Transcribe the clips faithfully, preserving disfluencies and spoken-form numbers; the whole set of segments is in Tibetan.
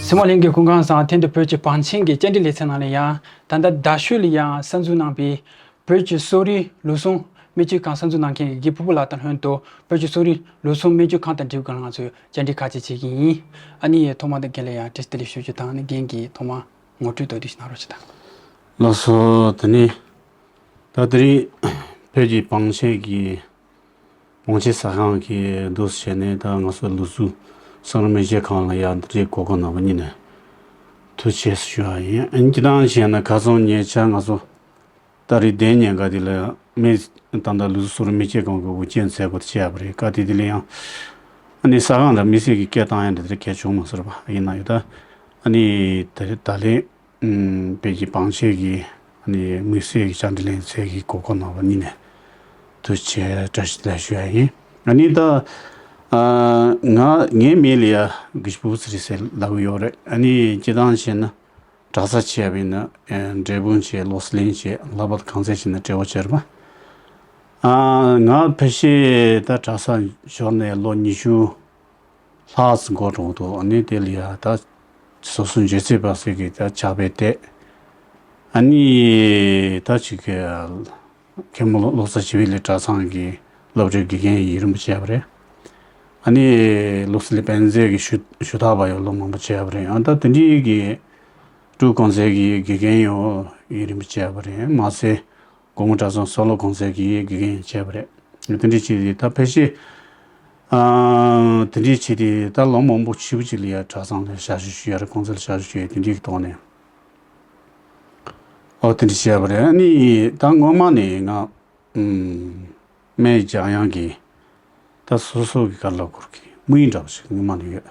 ཚེ་དམར་གླིང་གི་སྐུ་ཁམས་བཟང་། ཐེངས་འདི་བོད་ཀྱི་བང་ཆེན་གྱི་བཅར་འདྲི་ལེ་ཚན་ནང་ལ་ཡང་ད་ལྟ་རྡ་ཤོད་ལ་ཡང་གསར་འཛུགས་གནང་པའི་བོད་ཀྱི་གསོ་རིག་ལུགས་ཟུང་སྨན་བཅོས་ཁང་གསར་འཛུགས་གནང་མཁན་གྱི་རྒན་ཕུར་བུ་ལགས་དང་ལྷན་དུ་བོད་ཀྱི་གསོ་རིག་ལུགས་ཟུང་སྨན་བཅོས་ཁང་དང་འབྲེལ་བའི་སྒང་ལ་ང་ཚོས་བཅར་འདྲི་ཁག་ཅིག་བྱེད་ཀྱི་ཡིན། ཨ་ནི་ཐོག་མར་དེ་རྒན་ལ་ཡང་བཀྲ་ཤིས་བདེ་ལེགས་ཞུ་རྒྱུ་དང་། ཨ་ནི་རྒན་གྱིས་ཐོག་མར་ངོ་སྤྲོད་དོག་དེ་ཞིག་གནང་རོགས་ཞུ་དང་། ལགས་སོ། དེ་ནས་ད་དེ་རིང་བོད་ཀྱི་བང་ཆེན་གྱི་བང་ཆེན་ཟ་ཁང་གི་འདུག་བྱས་ནས་ད་ང་ཚོ་ལུགས་ཟུང་གསོ་རིག་སྨན་བཅོས་ཁང་ལ་ཡང་འདི་འདྲའི་གོ་སྐབས་གནང་བ་ཉིད་ནས་ཐུགས་རྗེ་ཆེ་ཞུ་བ་ཡིན། ཨ་ནི་སྤྱིར་བཏང་བྱས་ན་ཁ་སང་ཉེ་ཆར་ང་ཚོ་ད་རེས་བདེ་ཉེན་ཁ་དེ་ལ་མི་ད་ལྟ་ལུགས་ཟུང་གསོ་རིག་སྨན་བཅོས་ཁང་གི་འོས་ཆེན་མཛད་སྒོ་དེ་བྱས་པ་རེད། སྐབས་དེ་དེ་ལ་ཡང་ཨ་ནི་ཟ་ཁང་དང་དམིགས་བསལ་གྱི་སྐད་བཏང་ཡ་འདི་འདྲ་གལ་བྱུང་མ་སོང་བ་ཡིན་ན་ཡོད། ད་ཨ་ནི་ད་རེས་ད་ལན་ཨུམ། བོད་ཀྱི་བང་ཆེན་གྱི་ཨ་ནི་དམིགས་བསལ་གྱི་བཅར་འདྲི་ལེན་མཛད་ཀྱི་གོ་སྐབས་གནང་བ་ཉིད་ནས་ཐུགས་རྗེ་ཆེ་བཀྲ་ཤིས་བདེ་ལེགས་ཞུ་ཡ་ཡིན། ཨ་ནི་ད་ཨ་ང་ངའི་མིང་ལ་ཡ་གུས་པོ་ཚེ་རིང་ཟེར་ལབ་ཀྱི་ཡོད་རེད། ཨ་ནི་སྤྱིར་བཏང་བྱས་ན་གྲྭ་ས་བྱས་པ་ཡིན་ན་ཨེ་འབྲས་སྤུངས་བྱས། ལོ་སི་གླིང་བྱས། ལྷག་པར་དུ་གངས་ཚན་བྱས་ན་བྲེ་བ་བྱས་རེད་པ། ཨ་ང་ཕལ་ཆེར་ད་གྲྭ་ས་འབྱོར་ནས་ལོ་ཉི་ཤུ་ལྷག་ཙམ་འགོར་འགྲོ་འདུག་ཨ་ནི་དེ་ལ་ཡ་ད་སོ་སོ་འཇོན་ཚད་པ་ཟེར་གི་ད་ཕྱག་དཔེ་བལྟས། ཨ་ནི་ད་ཅིག་གི་མཁན་པོ་བློ་བློ་བཟང་ཞི་བའི་གླིང་གྲྭ་ཚང་གི་སློབ་གྲྭའི་དགེ་རྒན་ཡིན་རིམ་པ་བྱས་པ་རེད། ཨ་ནི་ལོ་སི་གླིང་དཔལ་མཛོད་ཀྱི་ཞུ་ཞུ་དག་པ་ཡང་ལོ་མང་པོ་བྱས་པ་རེད། ཨ་ད་དེ་འདྲའི་གི་འབྲུག་གོང་ཚད་ཀྱི་དགེ་རྒན་ཡང་ཡིན་རིམ་པ་བྱས་པ་རེད། མ་ཟད། སྒོ་མོ་གྲྭ་ཚང་སོ་ལོ་གོང་ཚད་ཀྱི་དགེ་རྒན་བྱས་པ་རེད། དེ་འདྲ་བྱས་ཏེ་ད་ཕལ་ཆེར་ཨ་དེ་འདྲ་བྱས་ཏེ་ད་ལོ་མང་པོ་ཞེ་པོ་ཅིག་ལ་ཡ་གྲྭ་ཚང་ལ་ཞབས་ཞུ་ཞུ་ཡ་རེད། གོང་ཚད་ལ་ཞབས་ཞུ་ཞུ་ཡ་དེ་འདྲའི་གི་ཐོག་ནས་ཨོ་དེ་འདྲ་བྱས་པ་རེད། ཨ་ནི་ད་སྔོན་མ་ནས་ང་ཨམ་སྨན་སྦྱང་ཡག་གི་ད་སོ་སོ་གི་ག་ལ་སྐོར་གི་དམིགས་ཡུལ་འདྲ་པོ་ཞིག་སྔོན་མ་ནས་ཡོད།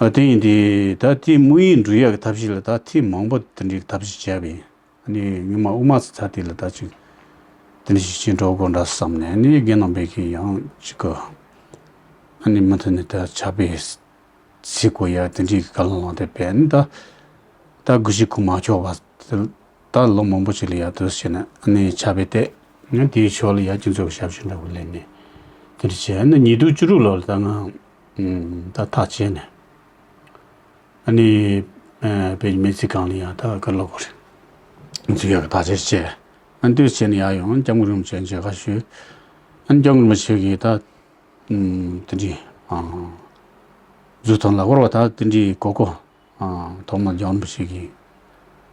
ཨ་དེ་ཡིན་དུས་ད་དེ་དམིགས་ཡུལ་འགྲུབ་ཡག་གི་ཐབས་ཤེས་ལ་ད་ཐེངས་མང་པོ་དེ་འདྲའི་གི་ཐབས་ཤེས་བྱས་པ་ཡིན། ཨ་ནི་སྔོན་མ་དབུ་མ་ཚར་དུས་ལ་ད་ཅིག་དེ་འདྲ་ཞིག་བྱེད་འགྲོ་དགོས་འདྲ་བསམ་ནས། ཨ་ནི་རྒན་རྣམ་པས་ཀྱིས་ཡང་ཅིག་གི་ཨ་ནི་མུ་མཐུད་ནས་ད་ཕྱག་དཔེ་གཟིགས་དགོས་ཡ་དེ་འདྲའི་གི་བཀའ་སློབ་གནང་སྟེ་བས། ཨ་ནི་ད་ད་གུས་ཞབས་གུས་མ་ཆོག་པ་དེ་ད་ལོ་མང་པོ་ཞིག་ལ་ཡ་དུས་བྱས་ནས་ཨ་ནི་ཕྱག་དཔེ་བལྟས། ཨ་ནི་དེའི་ཕྱོགས་ལ་ཡ་སྤྱི་ཚོགས་ཀྱི་ཞབས་ཞུ་འདྲ་པོ་ལེན་ནས་དེ་འདྲ་བྱས། ཨ་ནི་ཉིས་སྟོང་བཅུ་དྲུག་ལོ་ལ་ད་ང་ད་ཐག་བཅད་ནས། ཨ་ནི་ཨ་བོད་ཀྱི་སྨན་རྩིས་ཁང་ལ་ཡང་ད་ག་ལོག་གོ་རེད། འཛུལ་ཡག་གི་ཐག་གཅོད་བྱས། ཨ་ནི་དུས་བྱས་ནས་ཡར་ཡོང་། སྐྱབས་མགོན་རིན་པོ་ཆེ་མཇལ་ཁ་ཞུས། ཨ་ནི་སྐྱབས་མགོན་རིན་པོ་ཆེ་གིས་ད་ཨུམ་དེ་འདྲའི་ཨ་འཛུལ་ཐོན་ལ་སྐོར་བ་ད་དེ་འདྲའི་གོ་སྐབས་ཨ་ཐོག་མར་སྐྱབས་མགོན་རིན་པོ་ཆེ་གིས་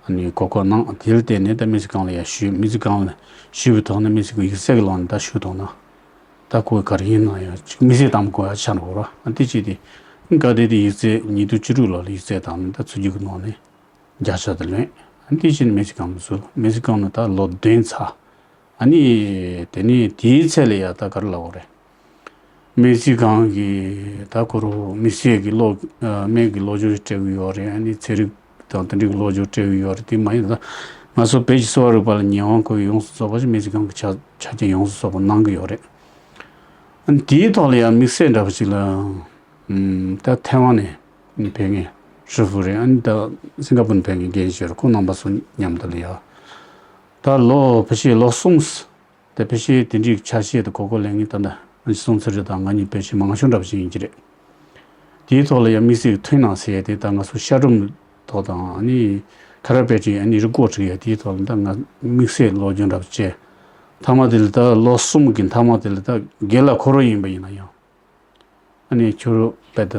ཨ་ནི་གོ་སྐབས་གནང་། དེ་ལ་བརྟེན་ནས་ད་སྨན་རྩིས་ཁང་ལ་ཡར་ཞུས། སྨན་རྩིས་ཁང་ལ་ཞུས་པའི་ཐོག་ནས་སྨན་རྩིས་ཁང་ཡིག་ཚད་ཀྱི་ལོག་ནས་ད་ཞུས་ཐོག་ན། ད་ཁོས་ག་རེ་ཡིན་ན་ཡང་ཅིག་དམིགས་བསལ་གཏམ་གོ་ཡ་ཆ་འགྲོ་ར། ཨ་དེ་བྱས་ཏེ་ག་དེ་དེ་ཡིག་ཚད་ཉིས་སྟོང་བཅུ་དྲུག་ལོ་ལ་ཡིག་ཚད་བཏང་ནས་ད་ཚུར་རྒྱུགས་ཀྱི་ནང་ནས་བརྒྱ་ཆ་དེ་ལོན། ཨ་དེ་བྱས་ནས་སྨན་རྩིས་ཁང་དུ་ཚུར། སྨན་རྩིས་ཁང་ནང་ད་ལོ་བདུན་ཚར། ཨ་ནི་དེ་ནས་དེའི་ཚེ་ལ་ཡ་ད་ག་རེ་ལབ་དགོས་རེད། སྨན་རྩིས་ཁང་གི་ད་ཁོ་རང་དམིགས་བསལ་གྱི་སློབ་ཨ་སྨན་གྱི་སློབ་སྦྱོང་སྤྲད་ཀྱི་ཡོད་རེད། ཨ་ནི་ཚན་རིག་དང་དེ་འདྲའི་སློབ་སྦྱོང་སྤྲད་ཀྱི་ཡོད་རེད། དེ་མ་ཡིན་ད་ང་ཚོ་བོད་ཀྱི་གསོ་བ་རིག་པ་ལ་ཉེ་དབང་ཁོར་ཡོངས་སུ་རྫོགས་པ་ཞིག་སྨན་རྩིས་ཁང་གི་ཆ་ཆ་རྐྱེན་ཡོངས་སུ་རྫོགས་པ་གནང་གི་ཡོད་རེད། ཨ་ནི་དེའི་ཐོག་ལ་ཡང་དམིགས་བསལ་འདྲ་པོ་ཞིག་ལ་ཨམ་ད་ཐའེ་ཝན་ནས་ཕེབས་མཁན་ཧྲི་ཧྥུ་རེད། ཨ་ནི་ད་སིང་ག་པུར་ནས་ཕེབས་མཁན་རྒན་ཞིག་ཡོད་རེད། ཁོང་རྣམ་པ་ཚོ་མཉམ་དུ་ལ་ཡ་ད་ལོ་ཕལ་ཆེར་ལོ་གསུམ། དེ་ཕལ་ཆེར་དེ་འདྲའི་ཆ་ཤས་དེ་གོ་སྐབས་ལེན་མཁན་ད་ལྟ་ཨ་ཅི་སོང་ཚེ་རེད་དང་ང་གཉིས་ཕལ་ཆེར་མང་ཤོས་འདྲ་པོ་ཞིག་ཡིན་གྱི་རེད། དེའི་ཐོག་ལ་ཡང་དམིགས་བསལ་གྱི་ཐུན་ནང་ཟེར་ཡས་དེ་ད་ང་ཚོ་ཤ་གྲུམ་ཐོག་དང་ཨ་ནི་ཁ་ར་པེ་ཏི་ཨ་ནི་རི་ཀོ་ཊི་ཡ་དེའི་ཐོག་ལ་ད་ང་དམིགས་བསལ་སློབ་སྦྱོང་འདྲ་པོ་བྱས། མཐའ་མ་དེ་ལ་ད་ལོ་གསུམ་གྱི་མཐའ་མ་དེ་ལ་ད་རྒན་ལགས་ཁོ་རང་ཡིན་པ་ཡིན་ན་ཡང་། ཨ་ནི་ཁྱོད་རང་དཔེ་ད་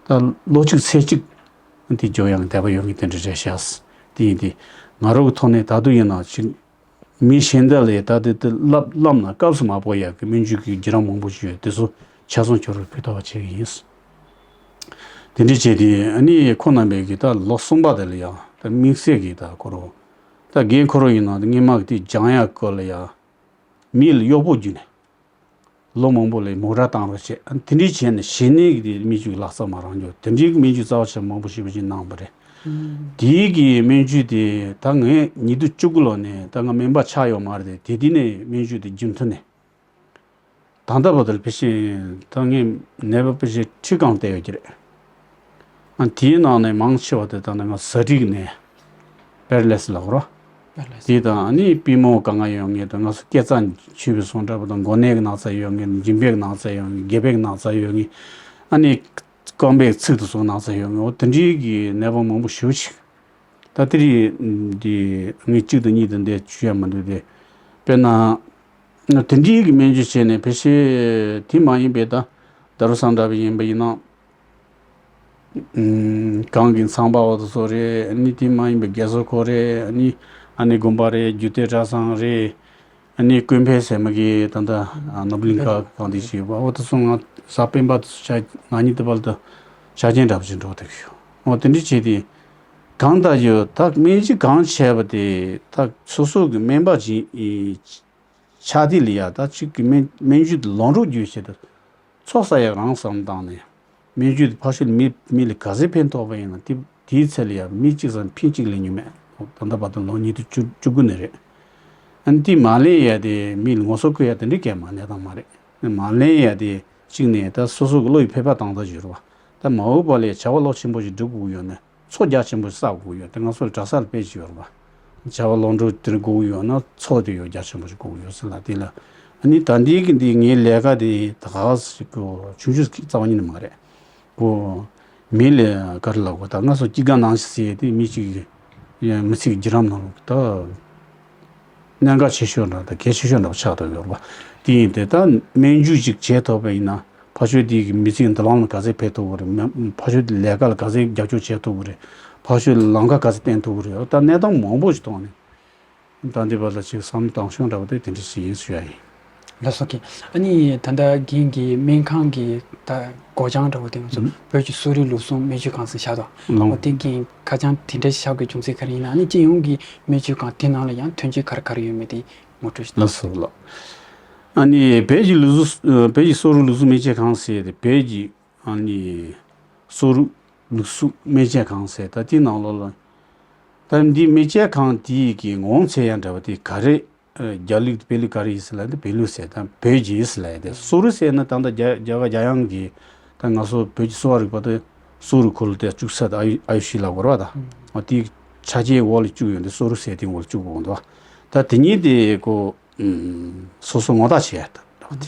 ད་ལོ་གཅིག་ཚེ་གཅིག་དེ་འཇོག་ཡག་འདོད་པ་ཡོད་མཁན་དེ་འདྲ་རེད་ཤག་དེ་ཡིན་དུས་ང་རང་གི་ཐོག་ནས་ད་དུང་ཡིན་ན་ཅིག་མི་གཞན་དག་ལ་ད་དེ་དེ་བསླབ་བསླབ་ན་སྐབས་སུ་མ་བབས་ཡག་གི་སྨན་བཅོས་ཀྱི་བརྒྱུད་རིམ་མང་པོ་ཞིག་ཡོད། དེ་ཚོ་ཆ་ཚང་ཁྱོད་རང་ཕུལ་ཐུབ་པ་བྱེད་ཀྱི་ཡིན། དེ་འདྲ་བྱས་ཏེ་ཨ་ནི་ཁོང་རྣམ་པས་ཀྱི་ད་ལོ་གསུམ་པ་དེ་ལ་ཡང་ད་དམིགས་བསལ་གྱི་ད་ཁོ་རང་ད་རྒན་ཁོ་རང་ཡིན་ན་སྔོན་མ་གི་དེ་སྦྱང་ཡག་སྐོར་ལ་ཡང་མི་ལ་གཡོག་པོ་བརྒྱུད་ནས། ལོ་མང་པོ་ལ་མོ་ཊ་བཏང་རོགས་བྱས། ཨ་དེ་འདྲའི་བྱས་ནས་གཞི་ནས་ཀྱི་དེ་སྨན་བཅོས་ལག་རྩལ་མ་རག་འགྱོ། དེ་འདྲའི་སྨན་བཅོས་རྩ་བ་ཆེ་མང་པོ་ཞེ་པོ་ཅིག་གནང་བ་རེད། དེའི་གི་སྨན་བཅོས་དེ་ད་ངས་ཉིས་སྟོང་བཅུ་དགུ་ལོ་ནས་ད་ང་སྨན་པ་ཆགས་ཡོད་མ་རེད་དེ། དེ་དུས་ནས་སྨན་བཅོས་དེ་རྒྱུན་མཐུད་ནས་ད་ལྟ་བར་དུ་ཕལ་ཆེར་ད་ངས་ནད་པ་ཕལ་ཆེར་ཁྲི་གང་བལྟས་ཡོད་ཀྱི་རེད། ཨ་དེའི་ནང་ནས་མང་ཆེ་བ་དེ་ད་ནི་ང་ཟ་འཕྲུག་ནས་པེ་ར་ལི་སི་ལབ་རོ། པེ་ར་ལི་སི། དེ་དང་ཨ་ནི་པུས་མོ་དཀའ་ངལ་ཡོད་མཁན་དང་། ང་ཚོ་སྐེ་རྩ་འཆུས་པའི་སོང་འདྲ་པོ་དང་། མགོ་ནད་ཀྱི་ན་ཚ་ཡོད་མཁན། མཇིང་པའི་ན་ཚ་ཡོད་མཁན། སྒལ་པའི་ན་ཚ་ཡོད་མཁན། ཨ་ནི་ རྐང་པའི་ཚིགས་དེ་ཚོ་ན་ཚ་ཡོད་མེད། འོ་དེ་འདྲའི་གི་ནད་པ་མང་པོ་ཞེ་པོ་ཅིག་ད་དེ་རིང་འདི་ངས་གཅིག་དང་གཉིས་དང་འདི་ཞུ་ཡ་མི་འདུག་སྟེ། དཔེར་ན་དེ་འདྲའི་གི་སྨན་བཅོས་བྱས་ནས་ཕལ་ཆེར་དེ་མ་ཡིན་པའི་ད་ད་རུ་སང་འདྲ་བ་ཡིན་པ་ཡིན་ན། ཨུམ། གང་གི་ཚང་པ་འོ་དེ་ཚོ་རེད། ཨ་ནི་དེ་མ་ཡིན་པའི་རྒས་གསོ་ཁང་རེད། ཨ་ནི་ཨ་ནི་དགོན་པ་རེད། རྒྱུད་སྟོད་གྲྭ་ཚང་རེད། ཨ་ནི་ཀུན་ཕན་ཟེར་མི་གི་ད་ལྟ་ཨ་ནོར་བུ་གླིང་ཁ་གང་དེ་ཞིག་ཡོད་པ། འོ་དེ་ཚོ་ང་གཟའ་སྤེན་པ་དེ་ཚོ་ཆ་ང་གཉིས་དེ་བར་དུ་ཆ་རྐྱེན་འདྲ་པོ་ཅིག་འགྲོ་བསྡད་ཀྱི་ཡོད། འོ་དེ་འདྲ་བྱས་ཏེ་གང་ལྟར་ཡོད་ད་སྨན་བཅོས་གང་བྱས་པ་དེ་ད་སོ་སོ་གི་སྨན་པ་ཅིག་ཆགས་དུས་ལ་ཡ་ད་གཅིག་གི་སྨན་སྨན་བཅོས་དེ་ལམ་འགྲོ་རྒྱུ་ཆེད་དུ། ཚོགས་བསགས་ཡག་རང་བསམ་བཏང་ནས། སྨན་བཅོས་དེ་ཕར་ཕྱོགས་ལ་མི་མི་ལ་ག་ཚད་ཕན་ཐོགས་པ་ཡིན་ན་དེ་དེའི་ཚད་ལ་ཡང་མི་གཅིག་ཙམ་ཕན་གཅིག་ལས་ཉུང་མེད། ད་ལྟ་བར་དུ་ལོ་ཉིས་སྟོང་བཅུ་དགུ་ནས་རེད། ཨ་ནི་དེ་མ་ལེན་ཡ་དེ་མི་ལ་ངོ་སོ་བསྐོས་ཡ་དེ་འདྲའི་སྐད་མ་གནས་སྟངས་མ་རེད། མ་ལེན་ཡ་དེ་གཅིག་ནས་ད་སོ་སོ་གི་བློ་ཡི་ཕན་པ་བཏང་ད་བཞུར་བ། ད་མ་འོངས་པ་ལ་བྱ་བ་རླབས་ཆེན་པོ་ཞིག་སྒྲུབ་དགོས་ཡོད་ན། ཚོགས་རྒྱ་ཆེན་པོ་ཞིག་བསགས་དགོས་ཡོད་དེ་ང་ཚོ་ལ་གྲྭ་ས་ལ་དཔེ་ཅིག་ཡོད་རེད་པ། བྱ་བ་ལམ་འགྲོ་དེར་དགོས་ཀྱི་ཡོད་ན་ཚོགས་དེ་ཡོད་རྒྱ་ཆེན་པོ་ཞིག་དགོས་ཀྱི་ཡོད་ཟེར་ལ་དེ་ལ། ཨ་ནི་ད་འདི་གི་འདི་ངའི་ལས་ཀ་དེ་ད་ག་ཟེ་གོ་ཆུང་ཆུང་ཟིག་རྩ་བ་ཉིད་ནས་མ་རེད། གོ་མི་ལ་ག་རེ་ལབ་དགོས་ད་ང་ཚོ་སྐྱེ་རྒ་ན་འཆི་ཟེར་དེ་མི་གཅིག་གི་མི་ཚེ་གི་བརྒྱུད་རིམ་ནང་ལ་ད། གནད་འགག་ཆེ་ཤོས་འདྲ་དང་གལ་ཆེ་ཤོས་འདྲ་ཆགས་བསྡད་ཡོད་རེད་པ། དེ་ཡིན་དེ་ད་སྨན་བཅོས་ཅིག་བྱས་ཐུབ་པ་ཡིན་ན་ཕར་ཕྱོགས་དེ་གི་མི་ཚེ་འདི་ལམ་ལ་ག་ཚད་ཕན་ཐོགས་ཀྱི་རེད། མ་ཕར་ཕྱོགས་དེ་ལས་ཀ་ལ་ག་ཚད་རྒྱབ་སྐྱོར་བྱེད་ཐུབ་ཀྱི་རེད། ཕར་ཕྱོགས་ལ་ལམ་ཁ་ག་ཚད་བསྟན་ཐུབ་ཀྱི་རེད། ད་གནས་སྟངས་མང་པོ་ཞིག་མཐོང་ནས་ད་འདི་བར་ལ་ཅིག་བསམ་བློ་བཏང་ཤོག་འདྲ་པོ་དེ་དེ་འདྲ་ཞིག་ཡིན་ཞུ་ཡ་ཡིན། ལགས་སོ། ཨ་ནི་ད་ལྟ་རྒན་གྱི་སྨན་ཁང་གི་ད་སྒོ་བྱང་འདྲ་པོ་དེ་ང་ཚོ་ཨུ། བོད་ཀྱི་གསོ་རིག་ལུགས་ཟུང་སྨན་བཅོས་ཁང་ཟེར་བཞག་འདུག་ལགས། འོ་དེ་གི་ཁ་བྱང་དེ་འདྲ་ཞིག་བཞག་དགོས་བྱུང་ཚེ་ག་རེ་ཡིན་ན། ཨ་ནི་སྤྱི་ཡོངས་ཀྱི་སྨན་བཅོས་ཁང་དེ་ནང་ལ་ཡང་ཐོན་སྐྱེད་ག་རེ་ག་རེ་ཡོད་མེད་དེ་ངོ་སྤྲོད་ཞིག་ལགས་སོ་ལགས། ཨ་ནི་བོད་ཀྱི་ལུགས་ཟུང་བོད་ཀྱི་གསོ་རིག་ལུགས་ཟུང་སྨན་བཅོས་ཁང་ཟེར་ཏེ་བོད་ཀྱི་ཨ་ནི་གསོ་རིག་ལུགས་ཟུང་སྨན་བཅོས་ཁང་ཟེར་ད་དེ་ནང་ལོགས་ལ་ད་འདི་སྨན་བཅོས་ཁང་དེ་གི་ངོ་མཚར་ཡང་འདྲ་བ་དེ་ག་རེ། རྒྱ་ལུགས་བོད་ལུགས་ག་རེ་ཡིན་ཟེར་ལབ་ན་བོད་ལུགས་ཟེར་དང་བོད་ཀྱི་ཟེར་ལབ་ཡ་དེ་གསོ་རིག་ཟེར་ན་ད་ལྟ་རྒྱ་རྒྱ་གར་རྒྱ་ཡང་གི་ད་ང་ཚོ་བོད་ཀྱི་གསོ་བ་རིག་པ་དེ་གསོ་རིག་ཁུལ་དེ་བཅུག་ས་དེ་ཨ་ཡུ་ཨ་ཡུ་ཤི་ལབ་དགོས་རེད་པ། ད་འོ་དེའི་ཆ་རྐྱེན་འོག་ལ་བཅུག་ཡོད་འདི་གསོ་རིག་ཟེར་དེའི་འོག་ལ་བཅུག་དགོས་འདུག་ད་དེ་གཉིས་དེ་ཀོ་སོ་སོ་ངོ་རྟགས་བྱེད་ཡ་ད་འདྲ་བ་དེ།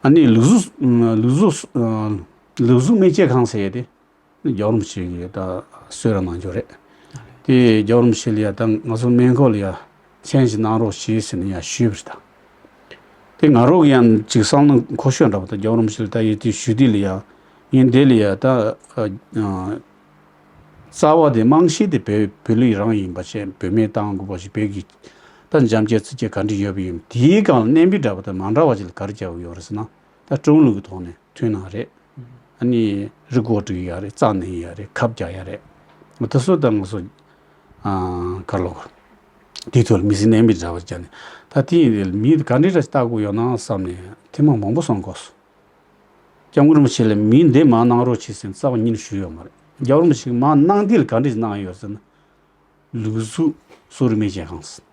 ཨ་ནི་ལུགས་ཟུང་ལུགས་ཟུང་ལུགས་ཟུང་སྨན་བཅོས་ཁང་ཟེར་ཡ་དེ། རྒྱལ་བ་རིན་པོ་ཆེ་གིས་ད་གསོལ་རས་གནང་རྒྱུ་རེད། དེ་རྒྱལ་བ་རིན་པོ་ཆེ་ལ་ཡ་ད་ང་ཚོ་སྨན་ཁང་ལ་ཡ་མཚན་ཞིག་གནང་རོགས་བྱེད་ཟེར་ནས་ཡ་ཞུས་པ་རེད་ད། དེ་ང་རང་གི་ཡང་ཅིག་བསམ་བློ་འཁོར་ཤོས་འདྲ་པོ་ད་རྒྱལ་བ་རིན་པོ་ཆེ་ལ་ད་ཡ་དེ་ཞུས་དུས་ལ་ཡ་ངས་འདི་ལ་ཡ་ད་རྩ་བ་དེ་རྨང་གཞི་དེ་བོད་བོད་ལུགས་རང་ཡིན་པ་བྱས་བོད་སྨན་བཏང་དགོས་པ་ཞིག་བོད་ཀྱི་ད་འཇམ་དཔྱད་རྩི་དཔྱད་ག་འདྲ་ཡོད་པ་ཡིན་དེའི་སྒང་ལ་གནད་འབུ་འདྲ་པོ་ད་མ་འདྲ་བ་ཅིག་ལ་ག་རེ་བྱ་དགོས་ཡོད་རེད་ཟེར་ན་ད་ཀྲུང་ལུགས་ཀྱི་ཐོག་ནས་ཐོན་གནང་རེད། ཨ་ནི་རི་མགོ་བྲུས་ཡ་རེད། རྩ་ནས་ཡ་རེད། ཁབ་རྒྱག་ཡ་རེད། ང་ད་སུ་དང་ང་སུ་ཨ་གར་ལོག་དེའི་ཐོག་ལ་མི་ཚེ་གནས་མི་འདྲ་བ་བྱས་ནས་ད་དེ་ཡིན་དེ་མི་ག་འདྲ་འདྲ་ཞིག་བལྟ་དགོས་ཡོད་ན་བསམ་ནས་ཐེངས་མ་མང་པོ་སོང་གོ་སོང་། སྐྱབས་མགོན་རིན་པོ་ཆེ་ལ་མི་འདི་མ་གནང་རོགས་བྱེད་ཟེར་ནས་རྩ་བ་ཉིད་ནས་ཞུས་ཡོད་མ་རེད། རྒྱལ་བ་རིན་པོ་ཆེ་གིས་མ་གནང་དུས་ལ་ག་འདྲ་ཞིག་གནང་ཡོད་ཟེར་ན། ལུགས་ཟུང་གསོ་རིག་སྨན་བཅོས་ཁང་ཟེར།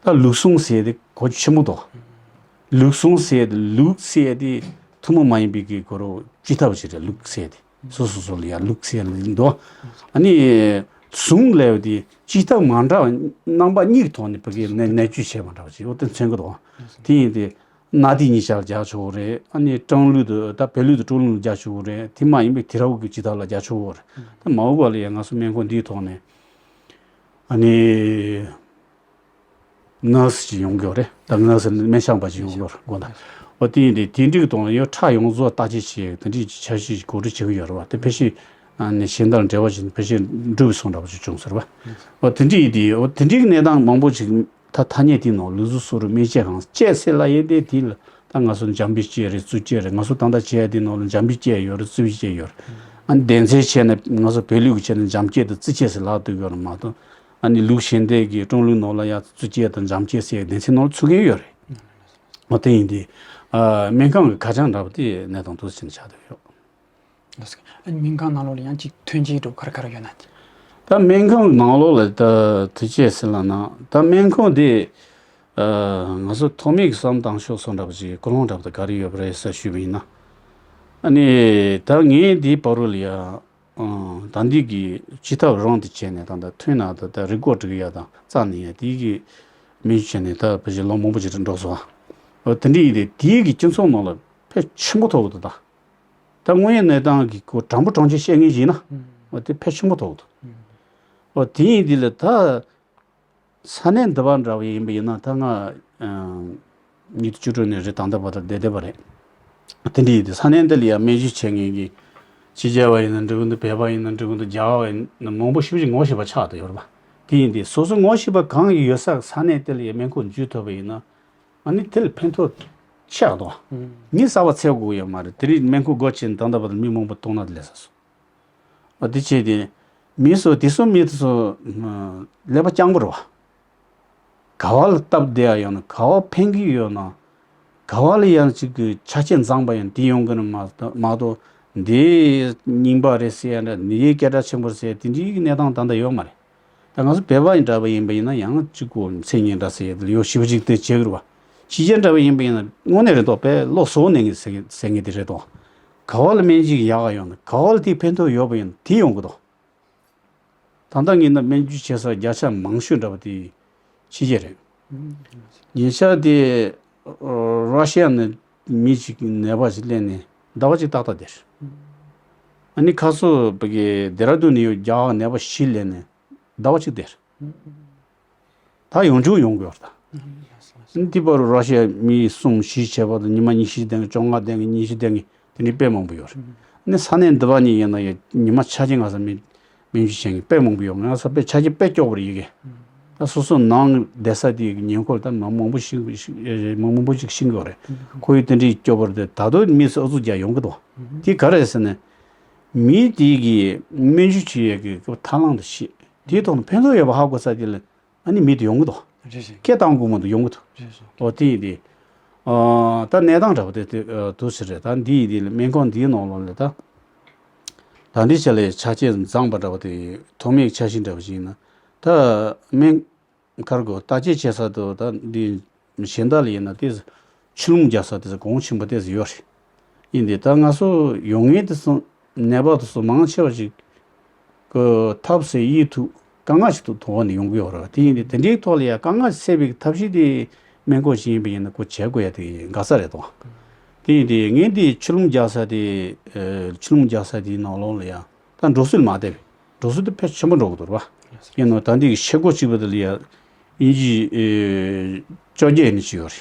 ད་ལུགས་ཟུང་ཟེར་དེ་གོ་ཆེན་པོ་འདུག་ལུགས་ཟུང་ཟེར་དེ་ལུགས་ཟེར་དེ་ཐུན་མོང་མ་ཡིན་པའི་གི་གོ་རོ་ཅི་ཐབས་ཅིག་རེད། ལུགས་ཟེར་དེ་སོ་སོ་སོ་ལ་ཡ་ལུགས་ཟེར་ལ་འདུག་ཨ་ནི་ཟུང་ལབ་དེ་ཅི་ཐབས་མ་འདྲ་བ་རྣམ་པ་གཉིས་ཐོག་ནས་བོད་སྐད་ནས་ནད་བཅོས་བྱས་པ་འདྲ་བ་ཅིག་འོ་དེ་མཚོན་གི་འདུག་དེ་ཡིན་དེ། གནའ་དུས་གཉིས་ཆར་རྒྱག་ཆོག་གི་རེད། ཨ་ནི་ཀྲུང་ལུགས་དུ་ད་བོད་ལུགས་དུ་ཀྲུང་ལུགས་རྒྱག་ཆོག་གི་རེད། དེ་མ་ཡིན་པའི་དུས་རབས་ཀྱི་ཇི་ལྟར་ལ་རྒྱག་ཆོག་གི་རེད། ད་མ་འོངས་པ་ལ་ཡང་ང་ཚོ་སྨན་ཁང་འདིའི་ཐོག་ནས་ཨ་ནི་ནར་སི་ཅིག་ཡོང་གི་ཡོད་རེད། ད་ནར་སི་སྨན་ཞབས་པ་ཅིག་ཡོང་གི་ཡོད་རེད་དགོངས་དག་འོ་དེ་ཡིན་དེ་དེ་འགྲིག་གི་དོན་ལ་ཡང་ཁྲག་ཡོངས་རྫོགས་བརྟག་དཔྱད་བྱེད་དེ་འདྲའི་འཆར་གཞི་ཞིག་གོ་སྒྲིག་བྱེད་ཀྱི་ཡོད་རེད་བ། དེ་ཕལ་ཆེར་ཨ་ནི་གཞན་དག་ལ་འབྲེལ་བ་བྱས་ནས་ཕལ་ཆེར་འགྲུབ་སོང་འདྲ་པོ་ཅིག་བྱུང་ཟེར་བ། འོ་དེ་འདྲའི་ཡིན་དེ་འོ་དེ་འདྲའི་གནས་སྟངས་མང་པོ་ཅིག་ད་ཐ་སྙད་དེའི་ནང་ལུགས་ཟུང་གསོ་རིག་སྨན་བཅོས་ཁང་བཅས་ཟེར་ལབ་ཡས་དེ་དེ་ལ་ད་ང་ཚོ་འཇམ་དཔལ་བཅས་རེད། རྩུབ་བཅས་རེད། ང་ཚོ་ད་ལྟ་བྱས་ཡས་དེའི་ནང་ལ་འཇམ་དཔལ་བཅས་ཡོད་རེད། རྩུབ་བཅས་ཡོད་རེད། ཨ་ནི་སྡེ་ཚན་བྱས་ནས་ང་ཚོ་བོད་ལུགས་ཀྱི་བྱས་ནས་འཇམ་བཅས་དང་རྩུབ་བཅས་ཟེར་ལབ་སྡོད་ཡོད་རེད་མ་གཏོགས་ཨ་ནི་ལུགས་གཞན་དེ་གི་ཀྲུང་ལུགས་ནང་ལ་ཡ་རྩུབ་བཅས་དང་འཇམ་བཅས་ཟེར་སྡེ་ཚན་ནང་ལ་ཚུད་མཁན་ཡོད་རེད། འོ་དེ་ཡིན་དེ་སྨན་ཁང་གི་ཁ་བྱང་འདྲ་པོ་དེ་གནས་སྟངས་དེ་འདྲ་ཅིག་ཆགས་བསྡད་ཡོད། ལགས་སོ། ཨ་ནི་སྨན་ཁང་ནང་ལོགས་ལ་ཡང་ཅིག་ཐོན་སྐྱེད་འགྲོ་ག་རེ་ག་རེ་ཡོད་ན། ད་སྨན་ཁང་ནང་ལོགས་ལ་ད་དུས་ཆད་ཟེར་ལབ་ན་ད་སྨན་ཁང་དེ་ཨ་ང་ཚོ་ཐོག་མའི་བསམ་བཏང་ཕྱོགས་སོགས་འདྲ་པོ་ཅིག་ཀུན་སློང་འདྲ་པོ་དེ་ག་རེ་ཡོད་པ་རེད་ཟེར་ཞུས་པ་ཡིན་ན། ཨ་ནི་ད་ངས་འདིའི་བར་རུ་ལ་ཡ་ཨ་ད་འདི་གི་ཅི་ཐབས་རང་དུ་བྱས་ནས་ད་ལྟ་ཐོན་ན་ད་ལྟ་རི་མགོ་སྒྲིག་ཡ་དང་རྩ་ནས་ཡ་དེའི་གི་སྨན་བཅོས་བྱས་ནས་ད་ཕལ་ཆེར་ལོ་མང་པོ་ཅིག་འགྲོ་སོང་། འོ་དེ་འདྲ་ཡིན་དེ་དེའི་གི་སྤྱི་ཚོགས་ནང་ལ་ཕལ་ཆེན་པོ་ཐོབ་འདུག་ད། ད་དངོས་ཡོད་གནས་སྟངས་ཀྱི་ཁོ་དྲང་པོ་དྲང་བཞིན་བཤད་མཁན་ཞིག་ཡིན་ན། ཨ་དེ་ཕལ་ཆེན་པོ་ཐོག་ཏུ། ཨོ་དེ་ཡིན་དུས་ལ་ད། ས་གནས་འདི་པ་འདྲ་བ་ཡིན་པ་ཡིན་ན་ད་ང་ཉིས་སྟོང་བཅུ་དྲུག་ནས་རེད། ད་ལྟ་བར་དུ་བསྡད་བསྡད་པ་རེད། དེ་འདྲ་ཡིན་དུས་ས་གནས་འདི་ལ་ཡང་སྨན་བཅོས་བྱེད་མཁན་གྱི་ཕྱི་རྒྱལ་བ་ཡིན་ན་འགྲིག་གི་འདུག་བོད་པ་ཡིན་ན་འགྲིག་གི་འདུག་རྒྱ་གར་བ་ཡིན་ན་མང་པོ་ཞེ་པོ་ཅིག་ངོ་ཤེས་པ་ཆགས་བསྡད་ཡོད་རེད་པ། དེ་ཡིན་དུས་སོ་སོ་ངོ་ཤེས་པ་གང་ཡོད་ས་ས་གནས་དེ་ལ་ཡང་སྨན་ཁང་འཇུས་ཐུབ་པ་ཡིན་ན་ཨ་ནི་དེ་ལ་ཕན་ཐོགས་ཆེ་བ་འདུག་ཨ་ནི་གསར་པ་འཚོལ་དགོས་ཡོད་མ་རེད། དེ་རིང་སྨན་ཁང་སྒོ་ཕྱེ་ནས་ད་ལྟ་བར་དུ་མི་མང་པོ་གཏོང་ན་ལས་ས་སོང་། ཨ་དེ་བྱས་ཏེ། མི་ཚོ་དེ་ཚོ་མི་དེ་ཚོ་ཨ་ཀླད་པ་རྐྱང་པོ་རེད་བ། ག་བ་ལ་སྟབས་བདེ་ཡ་ཡོད་ན་ག་བ་ཕན་གི་ཡོད་ན། ག་བ་ལ་ཡང་ཅིག་གི་ཆ་རྐྱེན་བཟང་པ་ཡང་དེ་ཡོང་གི་ན་མ་གཏོགས་མ་གཏོགས་འདི་རྙིང་པ་རེད་ཟེར་ཡ་འདྲ་འདི་སྐད་གྲགས་ཆེན་པོ་རེད་ཟེར་ཡ་དེ་འདྲའི་གནས་སྟངས་ད་ལྟ་ཡོད་མ་རེད། ད་ང་ཚོ་བོད་པ་ཡིན་འདྲ་བ་ཡིན་པ་ཡིན་ན་ཡང་གཅིག་གོ་མཚན་ཉིད་འདྲ་ཟེར་ཡ་དེ་ཡོད་ཞིབ་ཅིག་དེ་བྱེད་དགོས་རེད་བ། ཕྱི་རྒྱལ་འདྲ་བ་ཡིན་པ་ཡིན་ན་དངོས་གནས་རེད་དོ་དཔེ་བློ་གཟུ་བོ་ནས་ཟེར་ཟེར་མཁན་དེ་རེད་དོ། ག་བ་ལ་སྨན་བཅོས་ཡག་ག་ཡོང་ན་ག་བ་ལ་དེ་ཕན་ཐོགས་ཡོད་པ་ཡིན་ན་དེ་ཡོང་གི་དོ། ད་ལྟ་ངས་ན་སྨན་བཅོས་བྱེད་ས་བརྒྱ་ཆ་མང་ཤོས་འདྲ་བ་དེ་ཕྱི་རྒྱལ་རེད། ཉེ་ཆར་དེ་ར་ཤི་ཡ་ནས་མི་ཞིག་ནད་པ་ཞིག་སླེབས་ནས་ཟླ་བ་གཅིག་ཏག་ཏག་བསྡད། ཨ་ནི་ཁ་སང་བོད་ཀྱི་ལྡེ་ར་ལྡུན་ནས་ཡོད་རྒྱ་གར་ནད་པ་བཞི་སླེབས་ནས་ཟླ་བ་གཅིག་བསྡད། ད་ཡོང་ཆུང་ཡོང་དགོས་པ་རེད་ད། འདི་བར་ར་ཤི་ཡ་མི་གསུམ་བཞི་བྱས་པ་དང་ཉི་མ་ཉི་ཤུ་ལྡང་གི་བཅོ་ལྔ་ལྡང་གི་ཉི་ཤུ་ལྡང་གི་དེ་འདྲའི་དཔེ་མང་པོ་ཡོད་རེད། ནི་ས་གནས་འདི་པ་ནས་ཡིན་ན་ཡང་ཉི་མ་ཆ་རྐྱེན་ང་ས་མི་སྨན་བཅོས་བྱེད་མཁན་དཔེ་མང་པོ་ཡོད། ང་ས་དཔེ་ཆ་རྐྱེན་དཔེ་སྐྱོ་པོ་རེད་ཡི་གེ། ད་སོ་སོ་ནང་བསྡད་ས་དེའི་ཉེ་འཁོར་ད་མ་མང་པོ་ཞིག་ཞིག་མ་མང་པོ་ཞིག་ཤེས་ཀྱི་ཡོད་རེད། ཁོ་ཡི་དེ་འདྲའི་སྐྱོ་པོ་རེད། ད་དུང་མི་སུ་ཨུ་ཚུགས་རྒྱག་ཡོང་གི་འདུག་དེ་ག་རེ་ཟེར་ན། མི་དེ་གི་སྨན་བཅོས་བྱེད་ཡས་ཀྱི་ཐབས་ལམ་དེ་ཤེས། དེའི་ཐོག་ནས་ཕན་ཐོགས་ཡོད་པ་ཧ་གོ་ས་དེ་ལ། ཨ་ནི་མི་དེ་ཡོང་གི་འདུག་རེད་རེད། སྐད་བཏང་དགོས་མ་འདུག་ཡོང་གི་འདུག་རེད་རེད། ཨོ་དེ་ཡིན་དེ། ཨ་ད་གནས་སྟངས་འདྲ་པོ་དེ་དེ་ཨ་འདུག་ཟེར་རེད། ད་འདི་ཡིན་དེ་ལ་སྨན་ཁང་འདིའི་ནང་ལོགས་ལ་ད། ད་འདི་ཆ་ལས་ཆ་རྐྱེན་བཟང་པ་འདྲ་པོ་དེ་ཐོགས་མེད་ཆ་ཤས་འདྲ་པོ་ཞིག་ཡིན་ན། ད་སྨན་ཁང་གི་བརྟག་དཔྱད་བྱེད་ས་དུ་ད་འདི་གཞན་དག་ལ་ཡིན་ན་དེ་ཆུ་ལུམ་རྒྱག་ས་དེ་གོང་ཆེན་པོ་དེ་ཡོད་རེད། ཡིན་དེ་ད་ང་ཚོ་ཡོང་ངེས་དེ་སོང་། ནད་པ་དེ་ཚོ་མང་ཆེ་བ་ཞིག་གི་ཐབས་ཟད་ཡིད་དུ་དཀའ་ངལ་ཞིག་ཏུ་ཐོགས་ནས་ཡོང་གི་ཡོད་རེད། དེ་ཡིན་དུས་དེ་འདྲའི་ཐོག་ལ་ཡང་དཀའ་ངལ་སེལ་བའི་ཐབས་ཤེས་དེ་སྨན་ཁང་ཞིག་ཡིན་པ་ཡིན་ན་ཁོ་བྱེད་དགོས་ཡ་དེ་དགའ་ས་རེད་དོ། དེ་ཡིན་དུས་ངས་འདི་ཆུ་ལུམ་རྒྱག་ས་དེ་ཆུ་ལུམ་རྒྱག་ས་དེའི་ནང་ལོགས་ལ་ཡང་ད་འགྲོ་སྲོལ་མ་བསྡད་པས་འགྲོ་སྲོལ་དེ་ཕལ་ཆེན་པོ་འགྲོ་གི་འདུག་ར། ཡིན་ནོ་ད་འདི་གི་ཤེལ་སྒོ་གཅིག་པ་དེ་ལ་ཡང་དབྱིན་ཇི་བཅོ་བརྒྱད་ཡིན་ཞིག་ཡོད་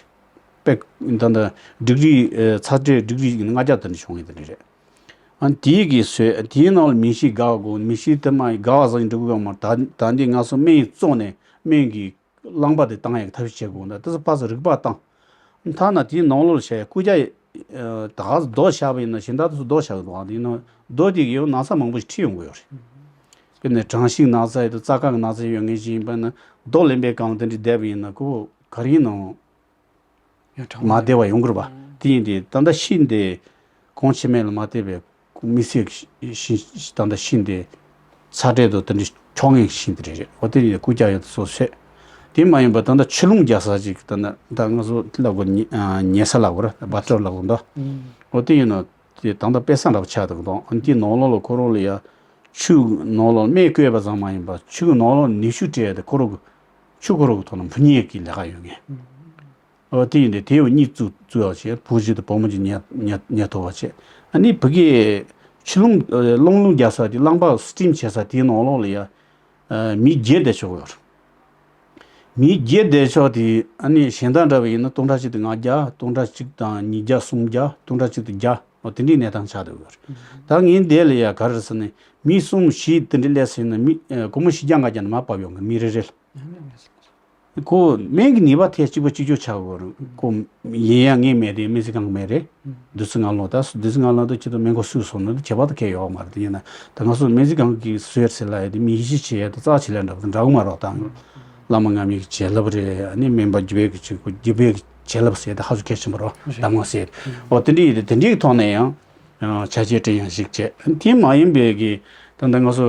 རེད། པེ། ད་ལྟ་ཌིག་རི་ཨེ་ཚ་དྲོད་ཌིག་རི་ལྔ་བརྒྱ་དེ་འདྲ་བྱུང་ཡོད་དེ་འདྲ་རེད། ཨ་དེའི་གི་བཟོས་དེའི་ནང་ལ་མི་ཤི་དགའ་དགོས། མི་ཤི་དེ་མ་ཡི་དགའ་བ་ཟིག་འགྲིག་གི་ཡོད་མ་རེད། ད་ད་འདི་ང་ཚོ་སྨན་ཡིག་བཙོང་ནས་སྨན་གི་རླངས་པ་དེ་བཏང་ཡག་ཐབས་ཤེས་བྱེད་དགོས་འདུག་དེ་ཚོ་ཕར་ཚུར་རིག་པ་བཏང་། ཐ་ན་དེའི་ནང་ལོགས་ལ་བྱས་རྐུ་ཇ་ཡི་ད་ག་ཚོད་རྡོ་བཞག་པ་ཡིན་ན་གཞན་དག་དེ་ཚོ་རྡོ་བཞག་གི་འདུག་ཨ་དེའི་ནང་རྡོ་དེ་གི་ཡང་ན་ཚ་མང་པོ་ཞིག་ཁྲིད་ཡོང་གི་ཡོད་རེད། དཔེར་ན་གྲང་ཤིང་ན་ཚ་ཡོད་དུས་རྩ་ཁ་གི་ན་ཚ་ཡོད་ངེས་ཅིག་ཡིན་པ་ན་རྡོ་ལེན་པའི་སྒང་དེ་འདྲ་བསྡད་པ་ཡིན་ན་ཁོ་ག་རེ་ཡིན་ནའང་། ཡང་གྲང་མ་བདེ་བ་ཡོང་གི་རེད་པ། དེ་ཡིན་དུས་ད་ལྟ་ཤིང་དེ་གོང་ཆེ་མེད་ལ་མ་བལྟས་པའི་དམིགས་བསལ་གྱི་ཤིང་ད་ལྟ་ཤིང་དེ་ཚ་དྲོད་དང་དེ་འདྲའི་ཁྱོག་ངན་གྱི་ཤིང་དེ་རེད་རེད། འོ་དེ་ཡིན་དུས་རྐུ་ཇ་ཡོད་དུ་སོ་སོས། དེ་མ་ཡིན་པ་ད་ལྟ་ཆུ་ལུམ་རྒྱག་ས་ཅིག་ད་ལྟ་ད་ང་ཚོ་ལབ་དགོས་ཉེ་ཉེ་ས་ལབ་དགོས་ར་བ་ཊར་ལབ་དགོས་འདུག་འོ་དེ་ཡིན་ནོ་དེ་ད་ལྟ་དཔེ་ས་འདྲ་པོ་ཆགས་འདུག་འདུག་འདི་ནང་ལོགས་ལ་ཁོ་རང་ལ་ཡ་ཆུ་ནང་ལོགས་སྨན་བསྐོལ་བ་ཙམ་མ་ཡིན་པ་ཆུ་གི་ནང་ལོགས་ནུས་ཤུགས་སྤྲད་དེ་ཁོ་རང་གི་ཆུ་ཁོ་རང་གི་ཐོག་ནས་འཕུར་མཁན་གྱི་ལས་ཀ་ཡོད་ངེས། ཨོ་དེ་ཡིན་དུས་དེ་ཡང་གཉིས་བཙུགས་བཙུགས་ཡག་བྱས་བུ་གཅིག་དང་བུ་མོ་གཅིག་ཉལ་ཉལ་ཉལ་ཐུབ་པ་བྱས། ཨ་ནི་བུ་གའི་ཆུ་ལུམ་རླུང་རླུང་རྒྱག་ས་དེ་རླངས་པ་སི་ཊིམ་བྱེད་ས་དེའི་ནང་ལོགས་ལ་ཡ་མི་བརྒྱད་བསྡད་ཆོག་ཡོད་རེད། མི་བརྒྱད་བསྡད་ཆོག་དེ་ཨ་ནི་གཞན་དག་འདྲ་བ་ཡིན་ན་སྟོང་ཕྲག་གཅིག་དང་ལྔ་བརྒྱ་སྟོང་ཕྲག་གཅིག་དང་ཉིས་བརྒྱ་སུམ་བརྒྱ་སྟོང་ཕྲག་གཅིག་དང་བརྒྱ་འོ་དེ་འདྲའི་གནས་སྟངས་ཆགས་བསྡད་ཡོད་རེད། ད་ངའི་འདས་ལ་ཡ་ག་རེ་ཟེར་ན་མི་གསུམ་བཞི་དེ་འདྲ་སླེབས་ཟིན་ན་མི་སྒོར་མོ་བཞི་བརྒྱ་ལྔ་བརྒྱ་ནས་མར་བབས་ཡོང་གི་མི་རེ་རེ་ལ། ཁོ་སྨན་གྱི་ནུས་པ་ཐད་གཅིག་པ་གཅིག་གྱུར་ཆགས་ཡོད་རེད། ཁོ་ཡིན་ཡང་ངས་མེད་དེ་སྨན་རྩིས་ཁང་གི་མེད་རེད། བདུད་རྩི་ངན་སློང་ད་བདུད་རྩི་ངན་སློང་དུ་ཁྱེད་ཚོ་སྨན་ཁོ་སུས་སོང་ན་ཁྱད་པར་དུ་ཁེལ་ཡོད་མ་རེད། དེ་ཡིན་ན་ད་ང་ཚོ་སྨན་རྩིས་ཁང་གིས་བཟོས་ཟེར་ལ་ཡ་དེ་མི་ཡིད་ཆེས་བྱེད་ཡ་དེ་རྩ་ཆེ་ལས་འདྲ་པོ་དེ་འདྲ་གི་མ་རེད། ད་བླ་མ་དམྱལ་བའི་བྱིན་རླབས་རེད། ཨ་ནི་སྨན་པ་རྒྱུད་པའི་གི་ཆོས་སྐུ་རྒྱུད་པའི་གི་བྱིན་རླབས་ཟེར་ཡ་དེ་ཧ་ཅང་གལ་ཆེན་པོ་རེད། གདམས་ངག་ཟེར་ཡ་དེ་འོ་དེ་འདྲ་ཡིན་དེ་དེ་འདྲའི་གི་ཐོག་ནས་ཡང་ཆ་རྐྱེན་སྤྲད་ཡང་ཞིག་བྱས། དེ་མ་ཡིན་པའི་གི་ད་ལྟ་ང་ཚོ་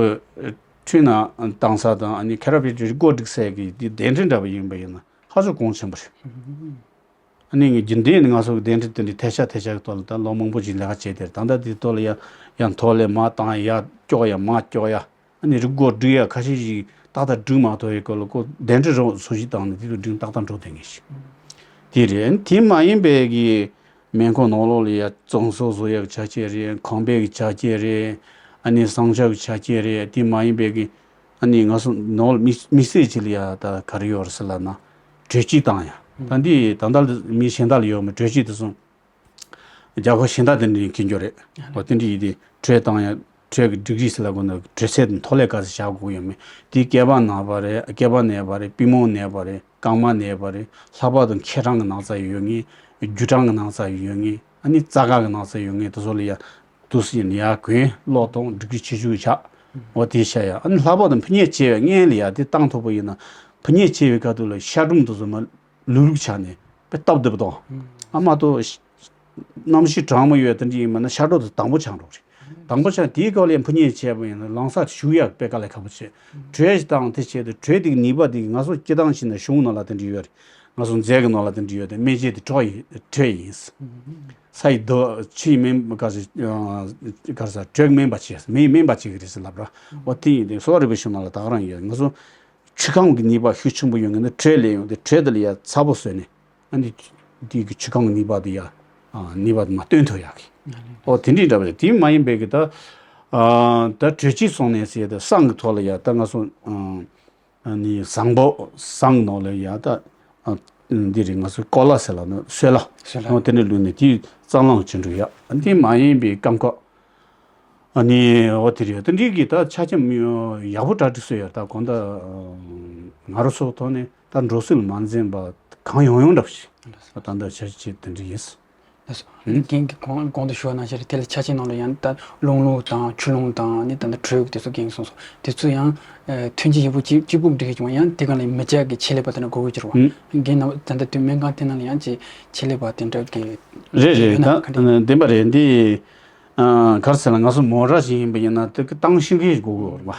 འཕྲུལ་ནང་བཏང་ས་དང་ཨ་ནི་ཁེ་ར་ཕི་ཊི་སྒོ་སྒྲིག་སའི་གི་འདི་གདན་ཁྲི་འདྲ་པོ་ཡིན་པ་ཡིན་ན་ཧ་ཅང་གོང་ཆེན་པོ་རེད། ཨ་ནི་ངས་རྒྱུན་ལྡན་ནས་ང་ཚོ་གི་གདན་ཁྲི་དེ་འདྲའི་ཐད་ཆ་ཐད་ཆ་གི་ཐོག་ལ་ད་ལོ་མང་པོ་ཞིག་ལས་ཀ་བྱས་ཏེ་ད་ལྟ་དེའི་ཐོག་ལ་ཡ་ཡ་མཐོ་ལས་མར་བཏང་ཡ་སྐྱོག་ཡ་མར་སྐྱོག་ཡ་ཨ་ནི་རི་སྒོ་སྒྲིག་ཡ་ཁ་ཤས་ཤིག་ཏག་ཏག་སྒྲིག་མ་ཐུབ་ཡའི་སྐོར་ལ་ཁོ་གདན་ཁྲི་རོགས་སུ་ཞིག་བཏང་ནས་དེ་ཚོ་སྒྲིག་ཏག་ཏག་འགྲོ་བསྡད་ངེས་ཤིག་དེ་རེད། དེ་མ་ཡིན་པའི་གི་སྨན་ཁང་ནང་ལོགས་ལ་ཡ་གཙང་བཟོ་བཟོ་ཡག་ཆ་རྐྱེན་རེད། ཁང་པའི་གི་ཆ་རྐྱེན་རེད། ཨ་ནི་ཟངས་ལྕགས་གི་ཆ་རྐྱེན་རེད། དེ་མ་ཡིན་པའི་གི་ཨ་ནི་ང་ཚོ་ནང་ལ་དམིགས་དམིགས་བསལ་ཅིག་ལ་ཡ་ད་ག་རེ་ཡོད་རེད་ཟེར་ལབ་ན། དྲོད་སྐྱིད་བཏང་ཡ། ད་འདི་ད་ལྟ་མི་གཞན་དག་ལ་ཡོད་མེད། དྲོད་སྐྱིད་དེ་ཚོ་རྒྱ་གར་གཞན་དག་དེ་འདྲ་ཡིན་གྱི་འགྱུར་རེད། འོ་དེ་འདྲ་ཡིན་དུས་དྲོད་བཏང་ཡ། དྲོད་ཀྱི་སྒྲིག་གཞི་ལ་དགོས་ན་དྲོད་ཚད་དང་ཐོག་ལས་ག་ཚོད་བཞག་དགོས་ཡོད་མེད། དེའི་སྐེད་པ་ན་བ་རེད། སྐེད་པ་ན་བ་རེད། པུས་མོ་ན་བ་རེད། རྐང་མ་ན་བ་རེད། ལྷག་པར་དུ་མཁལ་གྲང་གི་ན་ཚ་ཡོད་མཁན། རྒྱུ་གྲང་གི་ན་ཚ་ཡོད་མཁན། ཨ་ནི་རྩ་ཁ་གི་ན་ཚ་ཡོད་མཁན་དེ་ཚོ་ལ་ཡ་དུས་སུ་ཡིན་ཡ་གོས་ལོག་དང་སྒྲིག་གཞི་ཆེ་ཆུང་བཞག་འོ་དེ་བྱ་ཡ། ཨ་ནི་ལྷག་པར་དུ་ཕུ་ཉལ་བྱས་པའི་སྔོན་ལ་ཡ་དེ་བཏང་ཐུབ་པ་ཡིན་ན། ཕུ་ཉལ་བྱས་པའི་ཁ་ཐུག་ལ་ཤ་གྲུམ་དེ་ཚོ་མ་ལུག་ལུག་ཆགས་ནས་དཔེ་སྟབས་བདེ་པོ་དང་། ཨ་མ་གཏོགས་གནམ་གཤིས་གྲང་མོ་ཡོད་དེ་འདྲ་ཡིན་མིན་ན་ཤ་གྲོག་དེ་དྭངས་པོ་ཆགས་འགྲོ་གི་རེད། དྭངས་པོ་ཆགས་དེའི་སྐབས་ལ་ཕུ་ཉལ་བྱས་པ་ཡིན་ན་ལངས་ས་ཞུགས་ཡག་དཔེ་དཀའ་ལས་ཁག་པོ་བྱེད། དྲོད་ཞིག་བཏང་དེ་བྱས་ཏེ་དྲོད་དེ་གི་ནུས་པ་དེ་གི་ང་ཚོ་སྤྱིར་བཏང་བྱས་ན་གཞུང་ནང་ལ་དེ་འདྲ་ཡོད་རེད། ང་ཚོ་རྫས་ཀྱི་ནང་ལ་དེ་འདྲ་ཡོད་དེ། སྨན་དཔྱད་དེ་དྲོད་ཡིན། དྲོད་ཡིན། ས་ཡི་རྡོ་ཆུ་ཡི་སྨན་ག་ཟེར་ག་ཟེར་དྲོད་སྨན་པ་བྱས་མེ་ཡི་སྨན་པ་བྱེད་ཀྱི་རེད་ཟེར་ལབ་ར། འོ་དེ་ཡིན་དེ་གསོ་བ་རིག་པའི་གཞུང་ནང་ལ་ད་ག་རང་ཡོད། ང་ཚོ་ཆུ་ཁམས་ཀྱི་ནུས་པ་ཤུགས་ཆེན་པོ་ཡོད་མཁན་དེ་དྲོད་ལས་ཡོང་དེ། དྲོད་དེ་ལ་ཡ་ཚ་པོ་བཟོས་ནས། ཨ་ནི་དེ་གི་ཆུ་ཁམས་ཀྱི་ནུས་པ་དེ་ཡ། ཨ་ནུས་པ་དེ་མར་བཏོན་ཐུབ་ཡག་གི། ཨོ་དེ་འདྲའི་འདྲ་བ་རེད། དེ་མ་ཡིན་པའི་གི་ད། ཨ་ད་དྲོད་སྐྱིད་སོང་ནས་ཟེར་ཏེ་བསང་གི་ཐོག་ལ་ཡ་ད་ང་ཚོ། ཨ་ཨ་ནི་བསང་ཕོར་བསང་ནང་ལ་ཡ་ད། ཨ་འདི་རེད། ང་ཚོ་ཀོ་ལ་ཟེར་ལ་ནི་སོལ་ལ། སོལ་ལ། ཨོ་དེ་འདྲ་བླུགས་ནས་དེ་རྩ་རླུང་བྱེད་འགྲོ་ཡ། ཨ་དེ་མ་ཡིན་པའི་སྐམ་ཁ། ཨ་ནི་འོ་དེ་རེད། དེ་འདྲའི་གི་ད་ཆ་རྐྱེན་ཡག་པོ་གྲ་སྒྲིག་བཟོས་ཡོད། ད་གང་ལྟར་ང་རང་ཚོ་ཐོག་ནས་ད་འགྲོ་སྲོལ་མ་འཛིན་པ་གང་ཡོང་ཡོང་འདྲ་པོ་ཞིག་ད་ལྟ་འཆར་གཞི་དེ་འདྲ་ཡིན། ལགས་སོ། རྒན་གྱིས་གོང་གོང་དུ་ཞུས་པ་ནང་བཞིན་རེད། དེ་ལ་ཆ་རྐྱེན་ནང་ལ་ཡང་ད་རླུང་ལུང་དང་ཆུ་རླུང་དང་ནི་ད་ལྟ་དྲོད་དེ་ཚོ་རྒན་གྱིས་གསུངས་སོང་། དེ་ཚོ་ཡང་ཐོན་སྐྱེད་ཡག་པོ་གཅིག་གཅིག་པུ་འགྲིག་གི་བྱུང་བ། ཡང་དེ་ག་ལ་མི་སྐྱ་གི་ཆེད་ལས་པ་དེ་འདྲ་དགོས་ཀྱི་རེད་བ། རྒན་ནང་ད་ལྟ་དུས་སྨན་ཁང་དེ་ནང་ལ་ཡང་ཅིག་ཆེད་ལས་པ་དེ་འདྲ་གི་རེད་རེད། ཡོད་ན་ག་འདྲ། ད་བདེན་པ་རེད་འདི། ཨ་ག་རེ་ཟེར་ན་ང་ཚོ་མོ་ཊ་ཞིག་ཡིན་པ་ཡིན་ན་དེ་གི་ཏང་ཤེས་མཁན་ཞིག་དགོས་ཀྱི་ཡོད་རེད་བ།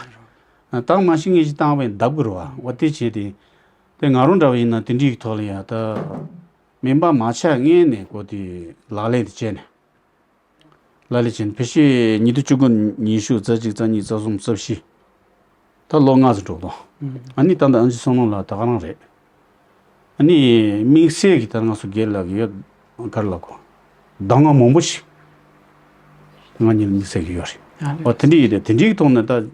ཨ་ཏང་མ་ཤེས་མཁན་ཞིག་བཏང་བས་འདབ་ཀྱི་རེད་བ། འོ་དེ་བྱས་ཏེ། དེ་ང་རང་འདྲ་བ་ཡིན་ན་དེ་འདྲའི་ཐོག་ལ་ཡ་ད། སྨན་པ་མ་ཆགས་སྔོན་ནས་ཀོ་དེ་ལག་ལེན་དེ་བྱས་ནས། ལག་ལེན་བྱས་ནས་ཕལ་ཆེར་ཉིས་སྟོང་བཅུ་དགུ་ཉི་ཤུ་རྩ་གཅིག་རྩ་གཉིས་རྩ་གསུམ་རྩ་བཞི། ད་ལོ་ལྔ་ཙམ་འགྲོ་དང་། ཨ་ནི་ད་ལྟ་ཨ་ཅེ་བསོད་ནམས་ལགས་ད་ག་རང་རེད། ཨ་ནི་དམིགས་བསལ་གྱི་ད་ང་ཚོ་སྒེར་ལ་གི་ཡོད་ག་རེ་ལབ་དགོས། གདམས་ངག་མང་པོ་ཞིག་ང་གཉིས་ལ་དམིགས་བསལ་གྱི་ཡོད་རེད། ཨ་ནི་འོ་དེ་འདྲ་ཡིན་དེ་དེ་འདྲའི་ཐོག་ནས་ད།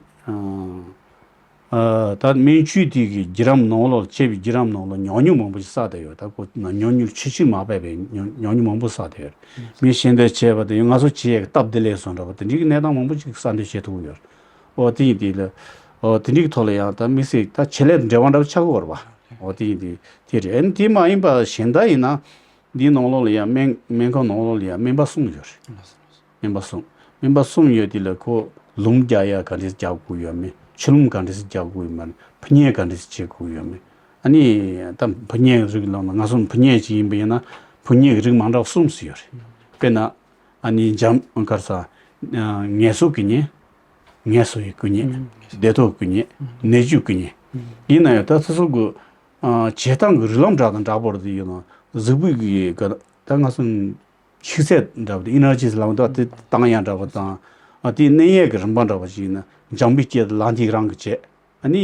ཨ་ད་སྨན་བཅོས་དེ་གི་བརྒྱུད་རིམ་ནང་ལོགས་བྱས་པའི་བརྒྱུད་རིམ་ནང་ལ་ཉམས་མྱོང་མང་པོ་ཞིག་བསགས་བསྡད་ཡོད། ད་ཁོ་ན་ཉམས་མྱོང་ཆེ་ཆེ་མ་ཕེབས་པའི་ཉམས་ཉམས་མྱོང་མང་པོ་བསགས་བསྡད་ཡོད། མི་ཤེས་འདོད་བྱས་པ་དེ་ཡང་ང་ཚོ་བྱེད་ཡས་ཀྱི་སྟབས་བདེ་ལེགས་སོང་འདྲ་པོ་དེ་འདྲའི་གི་གནས་སྟངས་མང་པོ་ཞིག་གསར་འདོན་བྱེད་ཐུབ་ཀྱི་ཡོད། འོ་དེ་ཡིན་དེ་ལ། འོ་དེ་འདྲའི་གི་ཐོག་ལ་ཡང་ད་དམིགས་བསལ་ད་ཆེད་ལས་དང་འབྲེལ་བ་འདྲ་པོ་ཆགས་ཀྱི་ཡོད་རེད་པ། འོ་དེ་ཡིན་དེ་དེ་རེད། ཨ་ནི་དེ་མ་ཡིན་པ་གཞན་དག་ཡིན་ན། འདིའི་ནང་ལོགས་ལ་ཡང་སྨན་སྨན་ཁང་ནང་ལོགས་ལ་ཡང་སྨན་པ་གསུམ་ཡོད་རེད། སྨན་པ་གསུམ། སྨན་པ་གསུམ་ཡོད་དེ་ལ་ཁོ་ལུམ་རྒྱག་ཡ་ག་འདྲས་རྒྱག་དགོས་ཡོད་མེད། ཆུ་ལུམ་ག་འདྲས་རྒྱག་དགོས་ཡོད་མེད། ཕུ་ཉལ་ག་འདྲས་བྱེད་དགོས་ཡོད་མེད། ཨ་ནི་ད་ཕུ་ཉལ་རིགས་ལབ་ན་ང་ཚོ་ཕུ་ཉལ་ཅིག་ཡིན་པ་ཡིན་ན་ཕུ་ཉལ་གྱི་རིགས་མ་འདྲ་བ་གསུམ་ཙམ་ཡོད་རེད། དཔེར་ན། ཨ་ནི་འཇམ་ག་རེ་ཟ། ངལ་གསོ་གི་ཉལ། ངལ་གསོ་ཡི་སྐུ་ཉལ། བདེ་ཐོག་སྐུ་ཉལ། ནད་བཅོས་སྐུ་ཉལ། ཡིན་ན་ཡང་ད་སོ་སོ་གི། བྱེད་སྟངས་ཀྱི་རིགས་ལམ་འདྲ་དང་འདྲ་པོ་རེད་དེ་ཡིན་ན་གཟུགས་པོའི་གི་ག་ད་ང་ཚོ་ཤུགས་ཚད་འདྲ་པོ་དེ་ཨེ་ནར་ཇི་ལབ་འདུག་དེ་བཏང་ཡ་འདྲ་པོ་དང་། ཨ་དེའི་གནས་ཡས་ཀྱི་རིམ་པ་འདྲ་པོ་ཞིག་ཡིན་ན་འཇམ་པོའི་སྐད་དེ་ལག་མཐིལ་རང་གིས་བྱས། ཨ་ནི་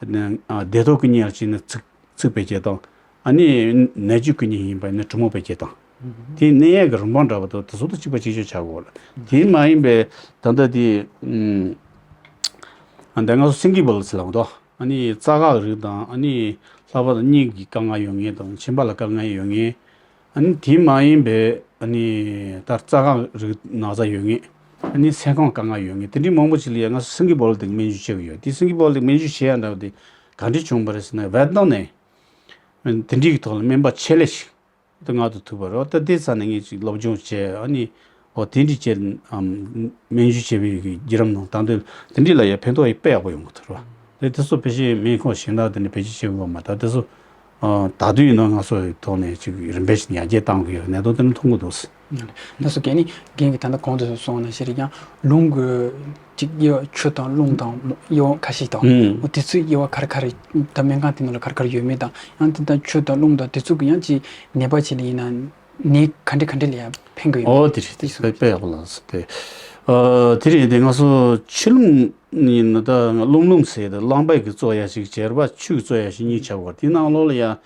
བདེ་ཐོག་སྐུ་ཉལ་ཞིག་ཡིན་ན་ཚིགས་ཚིགས་པའི་སྐད་དང་། ཨ་ནི་ནད་བཅོས་སྐུ་ཉལ་ཡིན་པ་ཡིན་ན་གྲུ་མོ་པའི་སྐད་དང་། དེའི་གནས་ཡས་ཀྱི་རིམ་པ་འདྲ་པོ་དང་དེ་ཚོ་དང་གཅིག་པ་གཅིག་རྐྱང་ཆགས་དགོས་ལ། དེ་མ་ཡིན་པའི་ད་ལྟ་དེ། ཨ་འདི་ང་ཚོ་སེང་གེ་སྦལ་ཟེར་ལབ་འདུག་ཨ་ནི་རྩ་ཁ་རིགས་དང་། ཨ་ནི་ལྷག་པར་དུ་སྙིང་གི་དཀའ་ངལ་ཡོད་མཁན་དང་། མཆིན་པ་ལ་དཀའ་ངལ་ཡོད་མཁན། ཨ་ནི་དེ་མ་ཡིན་པའི་ཨ་ནི་ད་རྩ་ཁ་རིགས་ན་ཚ་ཡོད་མཁན། ཨ་ནི་སེམས་ཁམས་དཀའ་ངལ་ཡོད་མཁན་དེ་འདྲའི་མང་པོ་ཞིག་ལ་ཡང་ང་ཚོ་སེང་གེ་སྦལ་དེ་སྨན་བཅོས་བྱེད་ཀྱི་ཡོད། དེ་སེང་གེ་སྦལ་དེ་སྨན་བཅོས་བྱེད་ཡ་འདྲ་བ་དེ་ག་འདྲས་བྱུང་བ་རེད་ཟེར་ན། ཝེད་ནམ་ནས་དེ་འདྲའི་གི་ཐོག་ལ་སྨན་པ་ཆེད་ལས་ཤིག་ད་མངགས་ཐུབ་པ་རེད། ད་དེ་ས་ནས་ངས་ཅིག་སློབ་སྦྱོང་བྱས། ཨ་ནི་འོ་དེ་འདྲའི་བྱས། ཨམ་སྨན་བཅོས་བྱས་པའི་གི་བརྒྱུད་རིམ་ནང་ད་དེ་དེ་འདྲའི་ལ་ཡ་ཕན་ཐོགས་ཡི་དཔེ་ཡག་པོ་ཡོང་གི་འདུག་རེད་བ། དེ་དེ་ཚོ་ཕལ་ཆེར་སྨན་ཁང་གཞན་དག་དེ་འདྲ་བེད་སྤྱོད་བྱེད་དགོས་མ་ད་དེ་ཚོ། ཨ་ད་དུང་ཡིན་ན་ང་ཚོ་ཡི་ཐོག་ནས་ཅིག་རིམ་པས་ཅིག་ཡར་རྒྱས་བཏང་གི་ཡོད་གནད་དོན་དེ་ནི་མཐོང་གི་འདུག་ལགས་སོ། རྒན་ནི་རྒན་གྱིས་ད་ལྟ་གོང་དུ་གསུངས་པ་ནང་བཞིན་རེད། ཡང་རླུང་གི་ཅིག་དབྱེ་བ། ཆུ་དང་རླུང་དང་དབྱེ་བ་ཁ་ཤས་དང་། ཨུམ། འོ་དེ་ཚོའི་དབྱེ་བ་ག་རེ་ག་རེ། ད་སྨན་ཁང་དེ་ནང་ལ་ག་རེ་ག་རེ་ཡོད་མེད་དང་། ཡང་དེ་ལྟར་ཆུ་དང་རླུང་དང་དེ་ཚོ་གི་ཡང་ཅིག་ནད་པ་ཅིག་ལ་ཡིན་ན་ནད་ག་འདྲ་ག་འདྲ་ལ་ཡང་ཕན་གི་ཡོད་མེད། འོ་དེ་རེད། དེ་དེ་ཚོ་དཔེ་དཔེ་ཡག་པོ་ལབ་སོང་སྟེ། ཨ་དེ་རེད། དེ་ང་ཚོ་ཆུ་རླུང་ཡིན་ན་ད་རླུང་རླུང་ཟེར་ཏེ་རླངས་པའི་གི་བཙོ་ཡ་ཞིག་བྱས་པ། ཆུ་གི་བཙོ་ཡ་ཞིག་གཉིས་ཆགས་པ། དེ་ནང་ལོགས་ལ་ཡང་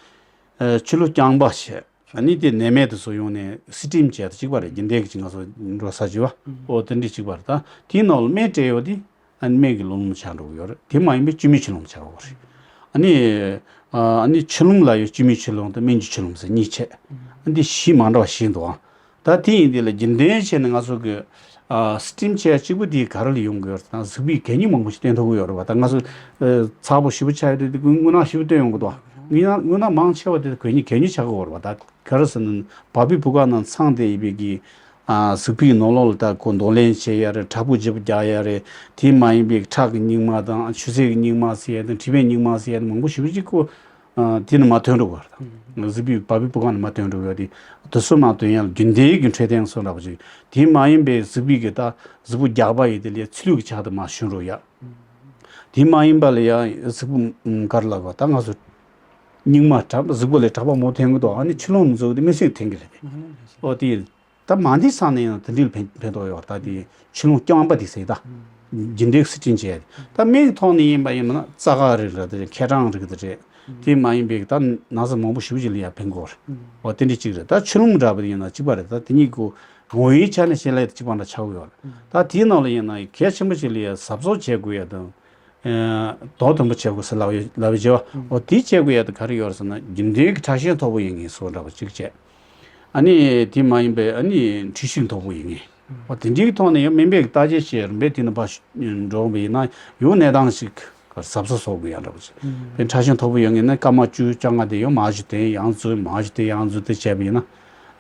ཆུ་རླུང་རྐྱང་པ་བྱས། ཨ་ནི་དེ་ནད་མེད་དུ་སོ་ཡོང་ནས་སི་ཊིམ་བྱས་ཏེ་གཅིག་པ་རེད། རྒྱུན་ལྡན་གྱི་ང་ཚོ་འགྲོ་ས་བྱས་པ། ཨོ་དེ་འདྲས་གཅིག་པ་རེད། ད་དེའི་ནང་ལ་སྨན་སྤྲད་ཡོད་དེ། ཨ་ནི་སྨན་གྱི་ལོ་ལོན་ཆགས་འགྲོ་གི་ཡོད་རེད། དེ་མ་ཡིན་པའི་བཅུད་མའི་ཆུ་ལོན་ཆགས་འགྲོ་གི་རེད། ཨ་ནི་ཨ་ནི་ཆུ་ལོན་ལ་ཡོད། བཅུད་མའི་ཆུ་ལོན་དང་སྨན་གྱི་ཆུ་ལོན་ཟེར་གཉིས་ཆད། ཨ་འདི་བཞི་མ་འདྲ་བ་བཞི་འདུག་ཨང་། ད་དེ་ཡིན་དེ་ལ་རྒྱུན་ལྡན་བྱས་ནས་ང་ཚོ་གི་ཨ་སི་ཊིམ་བྱས་གཅིག་པུ་དེ་ག་རེ་ལ་ཡོང་གི་ཡོད་རེད། ད་གཟུགས་པོའི་གད་སྙིགས་མང་པོ་ཞིག་བཏོན་ཐུབ་ཀྱི་ཡོད་རེད་བ། ད་ང་ཚོ་ཨ་ཚ་པོ་ཞེ་པོ་ཆགས་ཡོད་དུས་དེ་རྔུལ་ནག་ཞེ་པོ་བཏོན་ཡོང་གི་འདུག་རྔུལ་ནག་རྔུལ་ནག་མང་ཆེ་བ་དེ་གད་སྙིགས་གད་སྙིགས་ཆགས་ཀྱི་ཡོད་རེད་བ། ད་ག་རེ་ཟེར་ན་བ་སྤུའི་བུ་ག་ནང་ཚང་བསྡད་ཡོད་པའི་གི་ཨ་གཟུགས་པོའི་ནང་ལོགས་ལ་ད་ཁོ་འདོར་ལེན་བྱེད་ཡ་རེད། ཁྲག་ཕུད་ལྗིད་པོ་རྒྱག་ཡ་རེད། དེ་མ་ཡིན་པའི་ཁྲག་གི་སྙིགས་མ་དང་ཆུ་སེར་གྱི་སྙིགས་མ་ཟེར་ཡ་དང་མཁྲིས་པའི་སྙིགས་མ་ཟེར་ཡ་དང་མང་པོ་ཞེ་པོ་ཅིག་ཁོ་ཨ་དེ་ནི་མ་ཐོན་འགྲོ་གི་རེད། གཟུགས་པོའི་བ་སྤུའི་བུ་ག་ནང་མ་ཐོན་འགྲོ་གི་རེད། དེ་དེ་ཚོ་མ་ཐོན་ཡ་ལ་རྒྱུན་ལྡན་གྱི་འཕྲོད་བསྟེན་སོགས་འདྲ་པོ་ཅིག་དེ་མ་ཡིན་པའི་གཟུགས་པོའི་གི་ད་གཟུགས་པོ་རྒྱགས་པ་ཡོད་དེ་ལས་ཚིལ་ལུ་གི་ཆ་དེ་མ་ཞོན་འགྲོ་ཡ། དེ་མ་ཡིན་པ་ལ་ཡ་གཟུགས་པོ་ཨ་ག་རེ་ལབ་དགོས། ད་ང་ཚོ་སྙིགས་མ་དྲ་གཟུགས་པོ་ལས་དྲ་བ་མོ་ཐོན་གི་འདུག་ཨ་ནི་ཆུ་ལོན་འཛུགས་དེ་མི་སེར་ཐོན་གི་རེད། ཨོ་དེ་ད་མ་འདི་ས་ནས་ཡང་དེ་འདྲའི་ཕན་ཕན་ཐོགས་ཡོད་ད་དེ་ཆུ་ལོན་རྐྱང་པ་དེ་ཟེར་ད། རྒྱུན་ལྡན་སྲིད་ཁྲིམས་བྱས་ད་སྨན་གྱི་ཐོག་ནས་ཡིན་པ་ཡིན་ན་རྩ་ཁ་རིགས་རེད་དེ་རེད། མཁལ་གྲང་རིགས་དེ་རེད། དེ་མ་ཡིན་པའི་ད་ན་ཚ་མང་པོ་ཞེ་པོ་ཅིག་ལ་ཡང་ཕན་གི་ཡོད་རེད། འོ་དེ་འདྲ་གཅིག་རེད། ད་ཆུ་ལོན་འདྲ་པོ་དེ་ཡིན་ན་གཅིག་པ་རེད། ད་དེ་གཉིས་ཀྱི་ངོ་བོའི་ཆ་ནས་བཤད་ལས་གཅིག་པ་འདྲ་ཆགས་ཀྱི་ཡོད་རེད། ད་དེའི་ནང་ལ་ཡིན་ན་གལ་ཆེན་པོ་ཅིག་ལ་ཡང་གཟབ་གཟབ་བྱེད་དགོས་ཡ་དང་། ཨ་དོ་དམ་པོ་བྱེད་དགོས་ཟེར་ལབ་ཡོད་ལབ་ཡོད་བྱས་པ། འོ་དེ་བྱེད་དགོས་ཡ་དེ་ག་རེ་ཡོད་རེད་ཟེར་ན་རྒྱུན་ལྡན་གྱི་ཁྲག་ཤེད་མཐོ་པོ་ཡོད་མཁན་སོགས་འདྲ་པོ་གཅིག་བྱས། ཨ་ནི་དེ་མ་ཡིན་པའི་ཨ་ནི་འཁྲུ་ཤིང་མཐོ་པོ་ཡོད་མཁན། འོ་དེ་འདྲའི་ཐོག་ནས་ཡང་སྨན་པས་བརྟག་དཔྱད་བྱས་རིམ་པས་དེ་ནས་ཕར་འགྲོ་བ་ཡིན་ན་ཡང་གནས་སྟངས་ཤིག་གཟབ་གཟབ་བཟོ་དགོས་ཡ་འདྲ་པོ་ཅིག་དཔེར་ན་ཁྲག་ཤེད་མཐོ་པོ་ཡོད་མཁན་ན་སྐར་མ་བཅུ་བཅོ་ལྔ་དེ་ཡང་མར་ཞིག་དེ་ཡང་འཛུལ་མར་ཞིག་དེ་ཡང་འཛུལ་དེ་བྱས་པ་ཡིན་ན།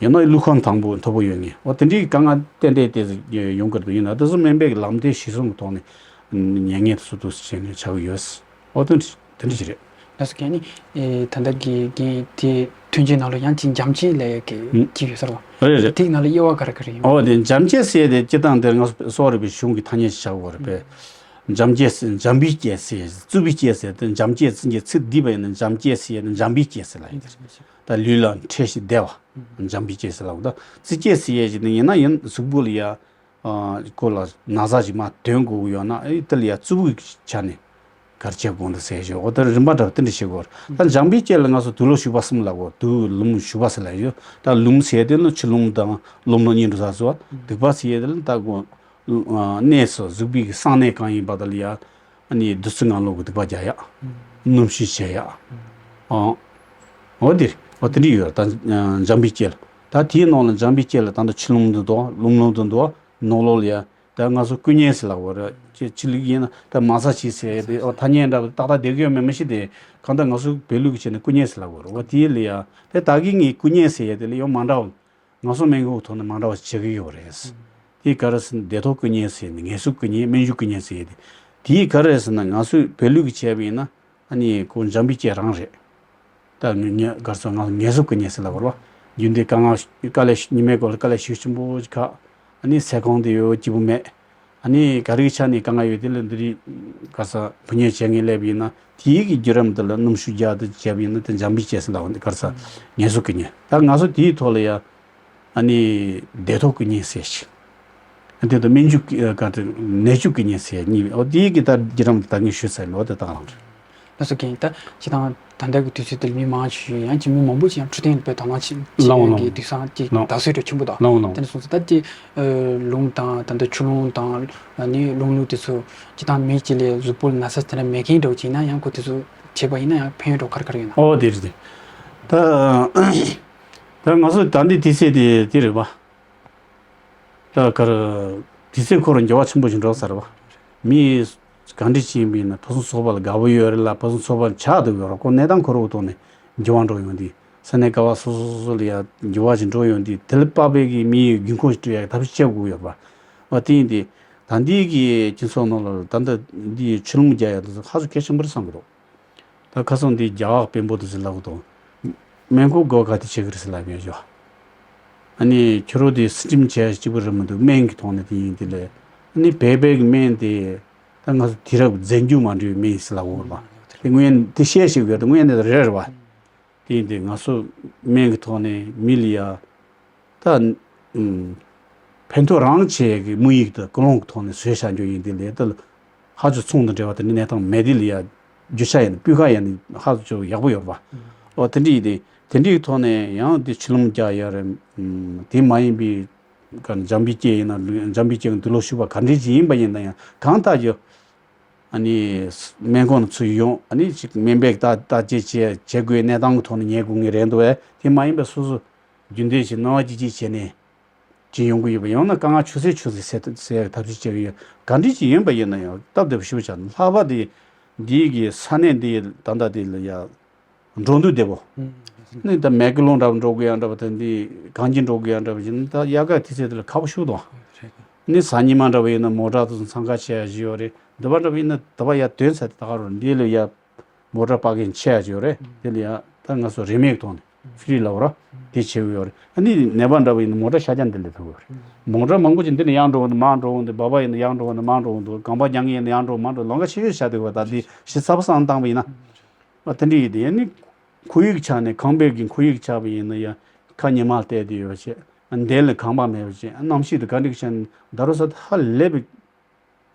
ཡང་ན་ལུས་ཁམས་དང་པོ་མཐོ་པོ་ཡོད་མཁན། འོ་དེ་འདྲའི་དཀའ་ངལ་ཏན་ཏན་དེ་ཡོང་གི་རེད། ཡིན་ན་དེ་ཚོ་སྨན་པའི་ལམ་སྟོན་གཞིར་བཟུང་གི་ཐོག་ནས་ཉེས་ངན་དེ་ཚོ་འདུག་སེ་བྱས་ནས་བྱ་གི་ཡོད། འོ་དེ་འདྲ་དེ་འདྲ་ཞིག་རེད། ལགས་སོ། གན་ནི་ཨེ་ད་ལྟ་གི་གན་དེ་ཐོན་རྗེས་ནང་ལ་ཡང་ཅིག་འཇམ་སྐྱེས་ལབ་ཡག་གི་ཨུ་ཅིག་ཡོད་ས་རེད་བ། རེད་རེད། དེའི་ནང་ལ་དབྱེ་བ་ག་རེ་ག་རེ་ཡོད། འོ་དེ་འཇམ་སྐྱེས་ཟེར་ཡ་དེ་སྤྱིར་བཏང་དེ་ང་ཚོ་གསོ་བ་རིག་པའི་གཞུང་གི་ཐ་སྙད་ཅིག་ཆགས་ཡོད་རེད་པས། འཇམ་སྐྱེས་ཟེར་འཇམ་པའི་སྐྱེས་ཟེར་རྩུབ་པའི་སྐྱེས་ཟེར་དེ་འཇམ་སྐྱེས་བརྩི་སྐྱེས་ཚིག་བསྡུས་པ་ཡིན་ན་འཇམ་སྐྱེས་ཟེར་ཡ་དེ་འཇམ་པའི་སྐྱེས་ཟེར་ལབ་ཡ་དེ་རེད། ད་ལུས་ལ་འཕྲད་ཞིང་བདེ་བ། འཇམ་པའི་སྐྱེས་ཟེར་ལབ་ད་བརྩི་སྐྱེས་ཟེར་ཡས་ཞིག་ནི་ཡིན་ན་ཡིན་གཟུགས་པོ་ལ་ཡ། ཨ་ཁོ་ལ་ན་ཚ་ཞིག་མར་ཐོན་དགོས་ཀྱི་ཡོད་ན་ཨེ་དེ་ལ་ཡ་རྩུབ་པོའི་ཆ་ནས་ག་རེ་བྱེད་དགོས་འདུག་ཟེར་ཞིག་འོ་ད་རིམ་པ་འདྲ་བ་དེ་འདྲ་བྱེད་དགོས་ད་འཇམ་པའི་སྐྱེས་ལ་ང་ཚོ་དུག་ལོག་ཞུགས་པ་གསུམ་ལབ་གོ་དུག་ལུམ་ཞུགས་པ་ཟེར་ལབ་ཡོད་ད་ལུམ་ཟེར་དེ་ནི་ཆུ་ལུམ་དང་ལུམ་ལོག་གཉིས་འགྲོ་ས་སོ་དུག་པ་ཟེར་དེ་ལ་ད་གོ་གནས་སུ་གཟུགས་པོའི་གི་གསང་གནས་གང་ཡིན་པ་དེ་ལ་ཡ། ཨ་ནི་བདུད་རྩི་ལྔ་ལོག་གི་སྡིག་པ་རྒྱག་ཡག་སྣུམ་ཞིང་བྱེད་ཡག་ཨང་། འོ་དེ་འོ་དེ་འདྲ་ཡོད་ད། འཇམ་པའི་སྐྱེས་ལ་ད་དེའི་ནང་ལ་འཇམ་པའི་སྐྱེས་ལ་ད་ལྟ་ཆུ་ལུམ་དུ་འདུག་ལུམ་ལུམ་དུ་འདུག་ནོག་ལོག་ལ་ཡ་ད་ང་ཚོ་སྐུ་མཉེ་ཟེར་ལབ་དགོས་རེད། ཅེས་ཕྱི་ལུགས་ཡིན་ན་ད་མ་ས་ཆི་ཟེར་ཡ་དེ་འོ་ཐ་སྙད་འདྲ་པོ་ཏག་ཏག་བསྡད་ཀྱི་ཡོད་མེད་མི་ཤེས་དེ་གང་ལྟར་ང་ཚོ་བོད་ལུགས་ཀྱི་བྱས་ནས་སྐུ་མཉེ་ཟེར་ལབ་དགོས་རེད། འོ་དེའི་ལ་ཡ་དེ་ད་གིན་ངས་སྐུ་མཉེ་ཟེར་ཡ་དེ་ལ་ཡང་མ་འདྲ་བ། ང་ཚོ་སྨན་ཁང་ཐོག་ནས་མ་འདྲ་བ་བྱེད་ཀྱི་ཡོད་རེད། དེ་ག་རེ་ཟེར་ན་བདེ་ཐོག་སྐུ་མཉེ་ཟེར་ནས་ངལ་གསོ་སྐུ་མཉེ་སྨན་བཅོས་སྐུ་མཉེ་ཟེར་ཏེ། དེ་ག་རེ་ཟེར་ན་ང་ཚོས་བོད་ལུགས་ཀྱི་བྱས་པ་ཡིན་ན་ཨ་ནི་ཁོ་འཇམ་པའི་སྐྱེས་རང་རེད། ད་ངས་ག་རེ་ཟེར་ང་ངལ་གསོ་སྐུ་མཉེ་ཟེར་ལབ་པ་རེད་བ། རྒྱུན་དུ་དཀའ་ངལ་དཀའ་ལས་ཉི་མའི་སྐོར་ལ་དཀའ་ལས་ཤུགས་ཆེན་པོ་ཞིག་ཁག་ཨ་ནི་ཟས་གོང་དེ་ཡོད་སྐྱིད་པོ་མེད། ཨ་ནི་ག་རེའི་ཆ་ནས་དཀའ་ངལ་ཡོད་དེ་ལ་འདི་རིགས་ག་ས་བུ་ཉལ་བྱེད་ངེས་སླེབས་ཡིན་ན་དེའི་གི་བརྒྱུད་རིམ་དེ་ལ་སྣུམ་ཞིག་རྒྱག་དེ་བྱས་པ་ཡིན་ན་དེ་འཇམ་པའི་སྐྱེས་ཟེར་ལབ་འདི་ག་རེ་ས་ངལ་གསོ་སྐུ་མཉེ་ད་ང་ཚོ་དེའི་ཐོག་ལ་ཡ་ཨ་ནི་བདེ་ཐོག་སྐུ་མཉེ་ཟེར་ཞིག་ཨ་དེ་དང་སྨན་བཅོས་ཀྱི་ག་དེ་ནད་བཅོས་སྐུ་མཉེ་ཟེར་གཉིས་ཨོ་དེའི་གི་ད་བརྒྱུད་རིམ་དེ་ད་ངས་ཞུས་ཚར་ཡིན་ཨོ་དེ་དང་རང་རེད། ལགས་སོ་རྒན། ད་སྤྱིར་བཏང་ད་ལྟ་གི་དུས་ཚོད་དེར་མི་མང་ཆེ་ཤོས་ཡང་ཅིག་མི་མང་པོ་ཅིག་ཡང་འཕྲོད་བསྟེན་ལ་དཔེ་དོ་སྣང་ཆེ་ལགས་འོང་ཆེ་ཡོད་ཀྱི་ལགས་འོང་དུས་སང་ཅིག་ལགས་འོང་དར་སྲོལ་འདྲ་ཆེན་པོ་དང་ལགས་འོང་ལགས་འོང་། དེ་འདྲ་སོང་ཙང་ད་ཅིག་ཨ་ལུམ་དང་ད་ལྟ་ཆུ་ལུམ་དང་ཨ་ནི་ལུམ་ལུག་དེ་ཚོ་སྤྱིར་བཏང་མི་གཅིག་ལ་གཟུགས་པོ་ལ་ན་ཚ་དེ་འདྲ་མེད་མཁན་འདྲ་བོ་ཅིག་ཡིན་ན་ཡང་ཁོ་དེ་ཚོ་བྱས་པ་ཡིན་ན་ཡང་ཕན་ཡོན་འདྲ་བོ་ག་རེ་ག་རེ་ཡོད་ན། ཨོ་དེ་རེད་དེ། ད་ད་ང་ཚོ་ད་འདི་དུས་ཚོད་དེ་དེ་རེད་པ། ད་ག་རེ། དུས་ཚོད་འཁོར་བ་འགྱུར་བ་ཆེན་པོ་ཞིག་འགྲོ་ཚར་བ། མི་ག་འདྲ་ཅིག་ཡིན་པ་ཡིན་ན་ཕུན་སུམ་ཚོགས་པ་ལ་དགའ་པོ་ཡོད་རེད་ལ་ཕུན་སུམ་ཚོགས་པ་ཆགས་འདུག་ཡོད་རེད། ཁོ་གནས་སྟངས་འཁོར་བ་ཐོག་ནས་འགྱུར་བ་འགྲོ་ཡོང་དུས་ས་གནས་ག་བ་སོ་སོ་སོ་སོ་ལ་ཡ་འགྱུར་བ་ཞིག་འགྲོ་ཡོང་དུས་དེ་ལ་དཔག་པའི་གི་མི་ཡི་དགོས་མཁོ་ཞིག་སྤྲོད་ཡ་ཐབས་ཤེས་བྱེད་དགོས་ཡོད་པ། བ་དེ་ཡིན་དུས་ད་འདི་གི་སྤྱི་ཚོགས་ནང་ལ་ད་ལྟ་འདི་ཆུ་ལུམ་རྒྱག་ཡ་དེ་ཚོ་ཧ་ཅང་གལ་ཆེན་པོ་རེད་བསམ་གི་འདུག་ད་ཁ་སང་འདི་རྒྱ་གར་དཔོན་པོ་དེ་ཚོས་ལབ་གི་འདུག་སྨན་ཁང་སྒོ་ག་དེ་ཕྱེ་གི་རེད་ཟེར་ལབ་ཡོད་ཅོ། ཨ་ནི་ཁྱོད་རང་དེ་སི་ཊིམ་བྱས་གཅིག་པུ་རེད་མི་འདུག་སྨན་གྱི་ཐོག་ནས་དེ་ཡིན་དེ་ལས་ཨ་ནི་བོད་པའི་གི་སྨན་དེ་ད་ང་ཚོ་དུས་རབས་རྫས་འགྱུར་མ་འདྲ་བའི་སྨན་ཡིན་ཟེར་ལབ་ཡོད་པ། དེ་སྔོན་དེ་བཤད་ཤེས་ཡོད་དེ་སྔོན་ནས་རེད་རེད་བ། དེ་ཡིན་དེ་ང་ཚོ་སྨན་གྱི་ཐོག་ནས་མི་ལ་ཡ། ད། ཨུམ། ཕན་ཐོགས་རང་བྱེད་ཀྱི་དམིགས་ཡུལ་དང་ཀུན་སློང་གི་ཐོག་ནས་བཟོས་བཞག་རྒྱུ་ཡིན་དེ་ལས་ད་ཧ་ཅང་ཚོང་དང་འབྲེལ་བ་དེ་འདྲ་གནས་སྟངས་མེད་དེ་ལ་ཡ་རྒྱུ་ཆ་ཡིན་ན་སྤུས་ཀ་ཡིན་ན་ཧ་ཅང་ཡག་པོ་ཡོད་རེད་པ། ཨོ་དེ་འདྲ་ཡིན་ཏེ། དེ་འདྲའི་ཐོག་ནས་ཡང་དེ་ཆུ་ལུམ་རྒྱག་ཡ་རེད། ཨམ། དེ་མ་ཡིན་པའི་ག་འཇམ་པའི་སྐྱེས་ཡིན་ན་འཇམ་པའི་སྐྱེས་འདུག་ལོ་ཞུ་བ་ག་འདྲ་ཅིག་ཡིན་པ་ཡིན་ན་ཡང་གང་ལྟར་གྱི་ཨ་ནི་སྨན་ཁང་ཚུར་ཡོང་ཨ་ནི་ཅིག་སྨན་པས་བརྟག་བརྟག་དཔྱད་བྱེད་བྱེད་དགོས་གནས་སྟངས་ཀྱི་ཐོག་ནས་ཉལ་དགོས་ངེས་རེད་འདུག་བས། དེ་མ་ཡིན་པའི་སོ་སོ་རྒྱུན་ལྡན་ཞིག་སྣང་བ་སྐྱིད་སྐྱིད་བྱས་ནས། ཅིག་ཡོང་གི་ཡོད་པ་ཡང་ན་དཀའ་ངལ་ཆུ་ཚོད་ཆུ་ཚོད་སེལ་ཐབས་སེལ་ཐབས་ཤེས་བྱེད་ཀྱི་ཡོད། ག་འདྲ་ཅིག་ཡིན་པ་ཡིན་ན་ཡང་སྟབས་བདེ་པོ་ཞིག་བྱ། ལྷག་པར་དེ་འདིའི་གི་ས་གནས་འདི་ད་ལྟ་དེ་ལ་ཡ་འགྲོ་འདུག་བདེ་པོ། ནི་ད་མེག་ལོང་འདྲ་པོ་འགྲོ་དགོས་ཡ་འདྲ་པོ་དེ་འདི་གངས་ཅན་འགྲོ་དགོས་ཡ་འདྲ་པོ་ཡིན་ད་དབྱར་ཁ་དུས་ཚོད་དེ་ལ་ཁག་པོ་ཞིག་འདུག་ནི་གཟའ་ཉི་མ་འདྲ་པོ་ཡིན་ན་མོ་ཊ་དུ་འཚང་ཁ་ཆེ་ཡ་ཞིག་ཡོད་རེད། འདི་པ་འདྲ་པོ་ཡིན་ན་འདི་པ་ཡ་དོན་ཚ་དེ་ད་ག་རུ་འདི་ལ་ཡ། མོ་ཊ་པར་ཀིང་ཆེ་ཡ་ཅིག་ཡོད་རེད། དེ་ལ་ཡ་ད་ང་ཚོ་རིན་མེད་ཐོག་ནས་ཧྥི་རི་ལབ་ར་དེ་བྱེད་ཀྱི་ཡོད་རེད། ཨ་ནི་ནད་པ་འདྲ་པོ་ཡིན་ན་མོ་ཊ་ཤར་རྒྱག་འདི་ལས་ཐུག་ཡོད་རེད། མོ་ཊ་མང་པོ་ཅིག་འདི་ནས་ཡར་འགྲོ་འོང་དུ་མར་འགྲོ་འོང་དུ་སྦག་སྦག་ཡིན་ན་ཡར་འགྲོ་འོང་དུ་མར་འགྲོ་འོང་དུ་གངས་པ་རྒྱང་ངེ་ཡིན་ན་ཡར་འགྲོ་མར་འགྲོ་ལོང་ག་ཤེས་ཤེས་བྱ་འདུག་བ། ད་འདི་ཞིག་ཚ་པོ་བསམ་བཏང་བ་ཡིན་ན། ཨ་དེ་འདྲ་ཡིན་དེ་ཨ་ནི་ཁོར་ཡུག་ཆགས་ནས་ཁང་པའི་གི་ཁོར་ཡུག་ཆགས་པ་ཡིན་ན་ཡ་ཁ་ཉི་མ་བལྟས་དུ་ཡོད་བྱས་འདན་ལ་ཁང་པ་མེད་བྱས་གནམ་གཤིས་དུ་ག་འགྲིག་བྱས་ནས་ད་རུ་ས་ཧ་ལས་པའི།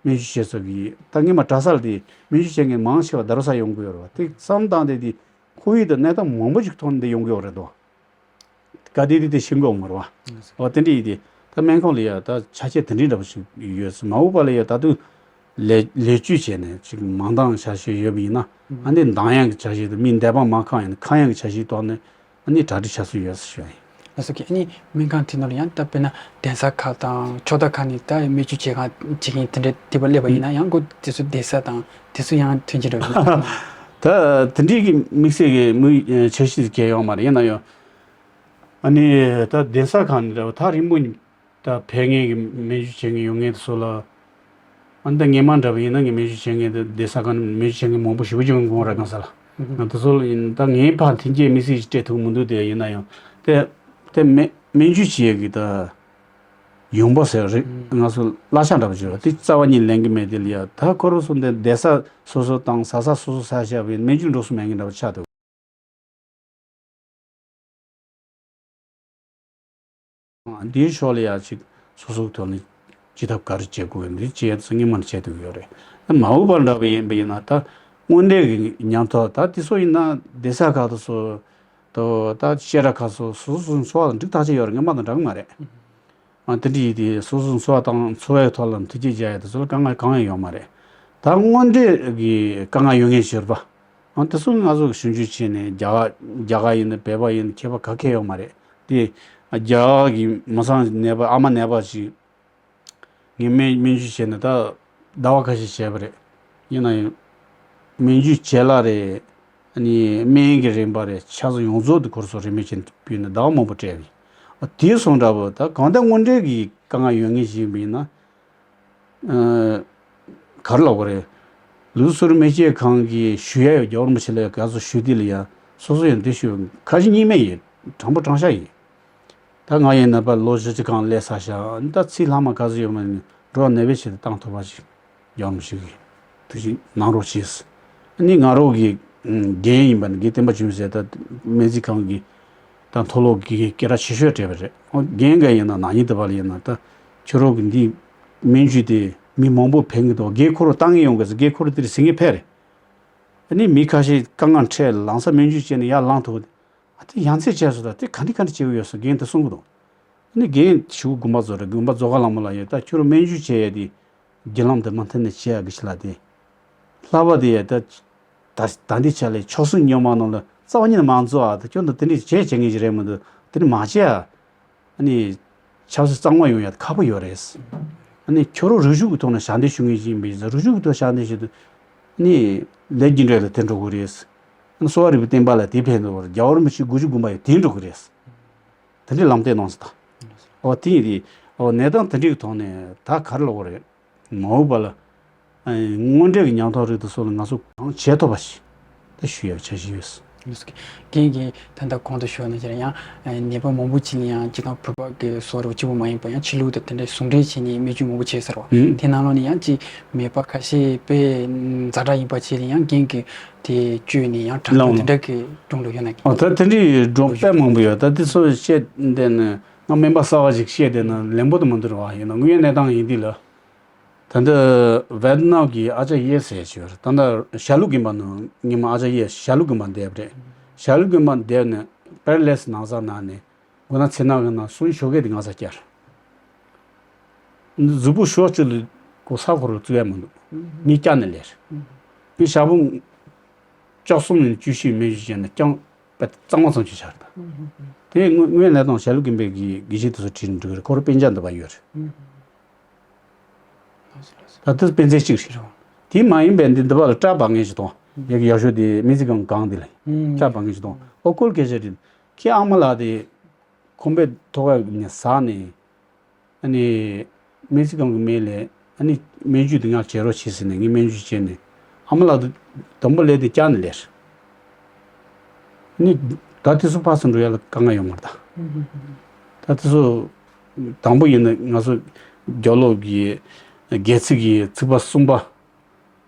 སྨན་བཅོས་བྱེད་ས་གི་ད་སྔོན་མ་གྲྭ་སར་དེ་སྨན་བཅོས་བྱེད་མཁན་མང་ཆེ་བ་རྡ་རམ་ས་ཡོང་གི་ཡོད་རེད་བ། དེ་བསམ་བཏང་སྟེ་དེ་ཁོར་ཡུག་དང་གནས་སྟངས་མང་པོ་ཞིག་ཐོག་ནས་འདི་ཡོང་གི་ཡོད་རེད་དོ། ག་དེ་དེ་དེ་ཤེས་དགོས་མ་རེད་བ། འོ་དེ་འདྲ་ཡིན་དེ་ད་སྨན་ཁང་ལ་ཡ་ད་ཆ་རྐྱེན་དེ་འདྲའི་འདྲ་པོ་ཞིག་ཡོད་ས་མ་འོངས་པ་ལ་ཡ་ད་དུང་ལས་ལས་བཅོས་བྱས་ནས་ཅིག་མང་འདང་བྱ་ཤེས་ཡོད་པ་ཡིན་ན་ཨ་ནི་འདང་ཡག་གི་བྱ་ཤེས་དང་མི་འདས་པ་མ་ཁང་ཡང་ཁང་ཡག་གི་བྱ་ཤེས་ཐོག་ནས། ཨ་ནི་གྲ་སྒྲིག་བྱ་སྲོལ་ཡོད་ཟེར་ཞུ་ཡ་ཡིན། ལགས་སོ། ཨ་ནི་སྨན་ཁང་དེ་ནང་ལ་ཡང་ད་དཔེར་ན་གདན་ས་ཁག་དང་ཕྱོགས་མཐའ་ཁག་ནས་ད་སྨན་བཅོས་བྱེད་གང་བྱེད་མཁན་དེ་འདྲ་དེ་པར་སླེབས་པ་ཡིན་ན་ཡང་ཁོ་དེ་ཚོ་བསྡད་ས་དང་དེ་ཚོ་ཡང་མཐུན་གྱི་འདྲ་བོ་ད་དེ་འདྲའི་གི་དམིགས་བསལ་གྱི་དམིགས་འཆར་གཞི་གལ་ཡོད་མ་རེད། ཡིན་ན་ཡང་ཨ་ནི་ད་གདན་ས་ཁག་ནས་འདྲ་བོ་ཐག་རིང་པོ་ནས། ད་ཕེབས་མཁན་གྱི་སྨན་བཅོས་བྱེད་མཁན་ཡོང་མཁན་དེ་ཚོ་ལ། ཨ་ནི་ད་ངས་མ་འདྲ་བ་ཡིན་ན་ངས་སྨན་བཅོས་བྱེད་མཁན་དེ་བསྡད་ས་ག་ནས་སྨན་བཅོས་བྱེད་མཁན་མང་པོ་ཞེ་པོ་ཅིག་ཡོང་གི་རེད་གང་ས་ལ། ང་དེ་ཚོ་ལ་ཡིན་ད་ངའི་ཕར་ལྷན་སྐྱེས་དམིགས་བསལ་ཞིག་སྤྲད་ཐུབ་མི་འདུག་དེ་ཡིན་ན་ཡང་དེ་དེ་སྨན་སྨན་བཅོས་བྱེད་ཀྱི་ད་ཡོང་འབབ་ཟེར་རེད་ང་ཚོ་གླ་ཆ་འདྲ་པོ་བྱོས་དེ་རྩ་བ་ཉིད་ལེན་གྱི་མེད། དེ་ལ་ཡ་ད་ཁོ་རང་ཚོ་འདི་བསྡད་ས་སོ་སོ་དང་ཟ་ས་སོ་སོ་ས་བཞག་པའི་སྨན་བཅོས་འགྲོ་སོང་མེད་མཁན་འདྲ་པོ་ཆགས་འདུག་འདིའི་ཕྱོགས་ལ་ཡང་ཅིག་སོ་སོའི་ཐོག་ནས་ཅི་ཐབས་ག་རེ་བྱེད་དགོས་འདི་བྱེད་ཚུལ་སྔོན་མ་ནས་བྱེད་ཐུབ་ཡོད་རེད། མ་འོངས་པར་འདྲ་བ་ཡིན་པ་ཡིན་ན་ད་དངོས་འབྲེལ་གྱི་མཉམ་ཐོག་ད་དེ་ཚོ་ཡིན་ན་བསྡད་ས་ཁག་ཏུ་སོ་དོ་ད་བཤད་གྲྭ་ཁག་སོ་སོ་སོའི་འཚོ་བ་དང་འགྲིག་ཐག་ཆོད་ཡོད་རེད། སྔོན་མ་དང་འདྲ་གི་མ་རེད། ཨ་དེ་འདྲ་ཡིན་དེ་སོ་སོའི་འཚོ་བ་དང་འཚོ་བའི་ཐོག་ལ་ཐུགས་རྗེ་རྒྱག་ཡ་དེ་ཚོ་ལ་དཀའ་ངལ་གང་ཡང་ཡོད་མ་རེད། ད་དངོས་འབྲེལ་གྱི་དཀའ་ངལ་ཡོད་མཁན་ཞིག་རེད་པ། ཨ་དེ་ཚོ་ང་ཚོ་ཞིབ་འཇུག་བྱས་ནས་རྒྱ་གར་རྒྱ་གར་ཡིན་ན་བོད་པ་ཡིན་ན་ཁྱད་པར་ག་གེ་ཡོད་མ་རེད་དེ། རྒྱ་གར་གྱི་མི་ཚང་ནད་པ་ཨ་མ་ནད་པ་ཞིག་ངས་སྨན་སྨན་བཅོས་བྱས་ནས་ད་ཟླ་བ་ཁ་ཤས་བྱས་པ་རེད། ཡིན་ན་ཡང་སྨན་བཅོས་བྱས་ལ་རེད། ཨ་ནི་སྨན་གྱི་རིན་པ་རེད་ཆ་ཚང་ཡོངས་རྫོགས་དེ་ཁོ་ཚོ་རིན་མེད་ཅན་དུ་ཕུལ་ནས་ཟླ་བ་མང་པོ་སྤྲད་པ་ཡིན། ཨ་དེ་སོང་འདྲ་པོ་ད་གང་ལྟར་དངོས་འབྲེལ་གྱི་དཀའ་ངལ་ཡོད་མཁན་ཞིག་ཡིན་པ་ཡིན་ན། ག་རེ་ལབ་དགོས་རེད། ལུགས་སྲོལ་སྨན་དཔྱད་ཁང་གི་ཞུ་ཡ་ཡོད་རྒྱལ་བ་རིན་པོ་ཆེ་ལ་ག་ཚོད་ཞུ་དུས་ལ་ཡ་སོ་སོ་ཡང་འདི་ཞུ་ཁ་ཞེ་གཉིས་མེད་ཡིན་དྲང་པོ་དྲང་བཞག་ཡིན། ད་ང་ཡིན་ན་པ་ལོ་བཞི་བཅུ་གང་སླེབས་ཚར་ཤག་ད་ཚིག་ལྷག་མ་ག་ཚོད་ཡོད་མ་ཡིན་འགྲོ་བ་ནད་པའི་ཆེད་དུ་བཏང་ཐུབ་པ་ཞིག་རྒྱལ་བ་རིན་པོ་ཆེ་གིས་ཐུགས་ཞིབ་གནང་རོགས་གྱིས། ཨ་ནི་ང་རང་གི་འགན་ཡིན་པ་ནི་དགེ་བསྟན་པ་ཆོས་མི་ཟེར་ད་སྨན་རྩིས་ཁང་གི་ད་མཐོ་སློབ་ཀྱི་སྐད་གྲགས་ཆེ་ཤོས་སྤྲད་པ་རེད། འོ་རྒན་འགའ་ཡིན་ན་ནག་ཉེས་དེ་བ་ལ་ཡིན་ན་ད་ཁྱོད་རང་གི་འདི་སྨན་བཅོས་དེ་མི་མང་པོ་ཕན་གི་འདུག་རྒན་ཁོ་རང་བཏང་ངེས་ཡོང་གི་ཟེར་རྒན་ཁོ་རང་དེ་རེད་ཟེར་ངེས་ཕེབས་རེད། ཨ་ནི་མི་ཁ་ཤས་དཀའ་ངལ་འཕྲད་ལམ་སང་སྨན་བཅོས་བྱས་ནས་ཡར་ལངས་ཐུབ། ཨ་དེ་ཡ་མཚན་བྱས་སོང་ད་དེ་ག་འདྲ་ག་འདྲ་བྱེད་གི་ཡོད་སོང་རྒན་དེ་གསུང་གི་འདུག་ཨ་ནི་རྒན་ཞུ་དགོན་པ་རྫོགས་རེད། དགོན་པ་རྫོགས་ག་ལ་མོ་ལ་ཡོད་ད་ཁྱོད་རང་སྨན་བཅོས་བྱས་ཡ་དེ་བརྒྱུད་ལམ་དེ་མུ་མཐུད་ནས་བྱེད་ཡ་གི་ཆེད་ལ་དེ། ལྷག་པ་དེ་ཡ་ད་ད་ད་འདི་ཆ་ལས་ཆོག་སྲིད་སྙོན་མ་ནང་ལ་རྩ་བ་ཉིད་ནས་མ་འཛོལ་ཨ་ད་ཁྱོད་ད་དེ་འདྲ་བྱས་བྱེད་ངེས་ཀྱི་རེད་མི་འདུག་དེ་འདྲ་མ་བྱེད་ཨ། ཨ་ནི་ཆབ་སྲིད་གཙང་མ་ཡོང་ཡ་ད་ཁག་པོ་ཡོད་རེད། ཨ་ནི་ཁྱོད་རང་རིག་གཞུང་གི་ཐོག་ནས་ཞབས་འདེགས་ཞུ་ངེས་ཀྱི་ཡིན་པས་རིག་གཞུང་གི་ཐོག་ཞབས་འདེགས་ཞུ་དུས་ཨ་ནི་ལས་རྒྱུ་འབྲས་ལ་དེ་འགྲོ་གི་རེད། ཨ་ནི་གསོ་བ་རིག་པའི་བསྟན་པ་ལ་དེ་ཕན་ཐོགས་རེད། རྒྱལ་བ་རིན་པོ་ཆེ་དགུ་བཅུ་དགོངས་པ་ཡང་དེ་འགྲོ་གི་རེད། དེ་འདྲའི་ལམ་སྟོན་གནང་སོང་ད། འོ་དེ་ཡིན་དེ། འོ་གནས་སྟངས་དེ་འདྲའི་ཐོག་ནས་ད་ག་རེ་ལབ་དགོས་རེད། མ་འོངས་པ་ལ། ཨ་དངོས་འབྲེལ་གྱི་མཉམ་ཐོག་རིགས་དེ་ཚོ་ལ་ང་ཚོ་གང་བྱེད་ཐུབ་པ་ཞིག་ད་ཞུ་ཡག་འཆར་གཞི་ཡོད། རྒན་གྱིས་ད་ལྟ་གོང་དུ་ཞུས་ནང་བཞིན་ཡང་ནད་པ་མང་པོ་ཅིག་ལ་ཡང་སྤྱིར་བཏང་བོད་པ་གི་སོགས་རོགས་གཅིག་པུ་མ་ཡིན་པ་ཡང་ཕྱི་ལུགས་དང་དེ་འདྲའི་ཟུང་འབྲེལ་བྱས་ནས་སྨན་བཅོས་མང་པོ་བྱས་ཟེར་བ། ཨུ། དེ་ནང་ལོགས་ནས་ཡང་ཅིག་ནད་པ་ཁ་ཤས་དཔེ་ཛ་དྲག་ཡིན་པ་བྱས་ནས་ཡང་རྒན་གྱིས། དེ་བཅོས་ནས་ཡང་དྲག་སྐྱེད་དེ་འདྲ་གི་སྒྲུང་ལ་ཡོད་ན། ཨོ་ད་དེ་འདྲའི་སྒྲུང་དཔེ་མང་པོ་ཡོད། ད་དེ་ཚོ་བཤད་བསྡད་ན་ང་སྨན་པ་གསར་བ་ཞིག་བཤད་བསྡད་ན་ལན་པོ་དེ་མི་འདུག་ར་བ། ཡིན་ན་དངོས་ཡོད་གནས་སྟངས་ཡིན་དུས་ལ། ད་ལྟ་ཝེ་ཏི་ནམ་གྱི་ཨ་ཅག་ཡེ་ཟེར་ཞིག་ཡོད་རེད། ད་ལྟ་ཞྭ་ལུ་དགོན་པ་ནང་ཉི་མ་ཨ་ཅག་ཡེ་ཞྭ་ལུ་དགོན་པ་བསྡད་པ་རེད། ཞྭ་ལུ་དགོན་པ་འདེབས་ནས་པེ་ར་ལེ་སི་ནང་ས་ནང་ནས་མགོ་ན་ཚེ་ནག་གི་ནང་སུན་ཞོགས་ཀས་དེ་ང་ས་བསྐྱལ། གཟུགས་པོ་ཞོགས་གཅིག་ལ་གོ་ས་ཁོ་རུ་བཙུགས་ཡ་མི་འདུག་ངས་བསྐྱལ་ནས་ལེར། ངས་ཞྭ་ཕོ་བཅུ་གསུམ་ནས་བཅུ་བཞི་མེ་ཞུ་བྱས་ནས་རྐྱང་པ་གཙང་མ་ཙམ་ཅིག་ཆགས་རེད་ད། དེ་དངོས་དངོས་གནས་དང་ཞྭ་ལུ་དགོན་པའི་གི་དགེ་བཤེས་དེ་ཚོ་དྲིས་ནས་འགྲིག་གི་རེད། ཁོ་རང་སྤུན་ཀྱག་འདི་པར་ཡོད་རེད། ད་ལྟ་སྤུན་མཚན་གཅིག་རེད། དེ་མ་ཡིན་པའི་འདི་འདི་པར་ལ་སྐྲ་བག་ངན་ཞིག་དང་། ཡ་གི་ཡག་ཤོས་དེ་སྨན་རྩིས་ཁང་གང་འདི་ལ་སྐྲ་བག་ངན་ཞིག་དང་། ཨོ་ཁོལ་སྐད་ཆ་རེད། ཁྱེད་ཨ་མ་ལགས་དེ་ཁང་པའི་ཐོག་ཁ་ནས་ཟགས་ནས། ཨ་ནི་སྨན་རྩིས་ཁང་གི་སྨན་ལས་ཨ་ནི་སྨན་བཅོས་དེ་ང་བྱེད་རོགས་བྱེད་ཟེར་ནས་ངས་སྨན་བཅོས་བྱས་ནས་ཨ་མ་ལགས་དེ་དང་པོ་ལས་དེ་བསྐྱལ་ནས་ལེར། ནི་ད་དེ་ཚོ་ཕར་ཚུར་འགྲོ་ཡ་ལ་དཀའ་ངལ་ཡོད་མ་རེད་ད། ད་དེ་ཚོ་དང་པོ་ཡིན་ན་ང་ཚོ་རྒྱབ་ལོགས་ཀྱི་སྒལ་ཚིགས་ཀྱི་ཚིགས་པ་གསུམ་པ།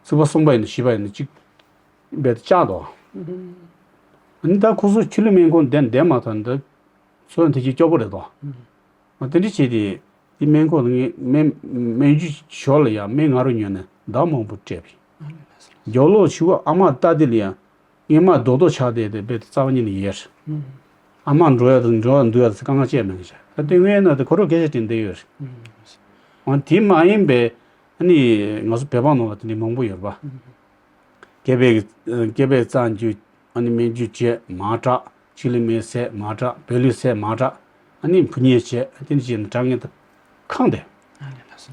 ཚིགས་པ་གསུམ་པ་ཡིན་ན་བཞི་པ་ཡིན་ན་གཅིག་རྦད་དེ་བཅག་འདུག་ཨ་ནི་ད་ཁོ་ཚོ་ཆུ་ལུད་སྨན་ཁང་བསྡད་བསྡད་མ་ཐག་འདི་ཚོ་དེ་གཅིག་སྐྱོ་པོ་རེད་དོ། ཨ་དེ་འདྲ་བྱས་ཏེ་དེ་སྨན་ཁང་ལ་ངས་སྨན་སྨན་རྒྱུ་ཞོར་ལ་ཡང་སྨན་ང་རང་ཉོས་ནས་ཟླ་མང་པོ་སྤྲད་པས། རྒྱབ་ལོགས་ཕྱི་བ་ཨ་མ་ལྟ་དེ་ལ་ཡང་སྔས་མ་རྡོག་རྡོག་ཆགས་བསྡད་དེ་རྦད་དེ་རྩ་བ་ཉིད་ནས་ཡལ། ཨ་མ་འགྲོ་ཡ་དང་འགྲོ་ཡ་འདུག་ཡ་དེ་ཚོ་དཀའ་ངལ་སྤྱད་མེད་ཀྱི་ཆ་ད་དེ་སྔོན་ན་དེ་ཁོ་རང་སྐད་ཆ་དྲིས་བསྡད་ཡོད་རེད། འོན་དེ་མ་ཡིན་པའི་ཨ་ནི་ང་ཚོ་བོད་པ་ནང་ལ་དེ་འདྲ་མང་པོ་ཡོད་རེད་པ། སྐེད་པའི་སྐེད་པའི་རྩ་འཇུ་ཨ་ནི་སྨན་བཅོས་བྱས་མ་དྲག་ཆུ་ལུད་སྨན་བཟས་མ་དྲག་བོད་ལུད་བཟས་མ་དྲག་ཨ་ནི་ཕོ་ཉས་བྱས་དེ་འདྲ་བྱས་ནས་དྲག་ངན་དུ་ཁེངས་ཏེ།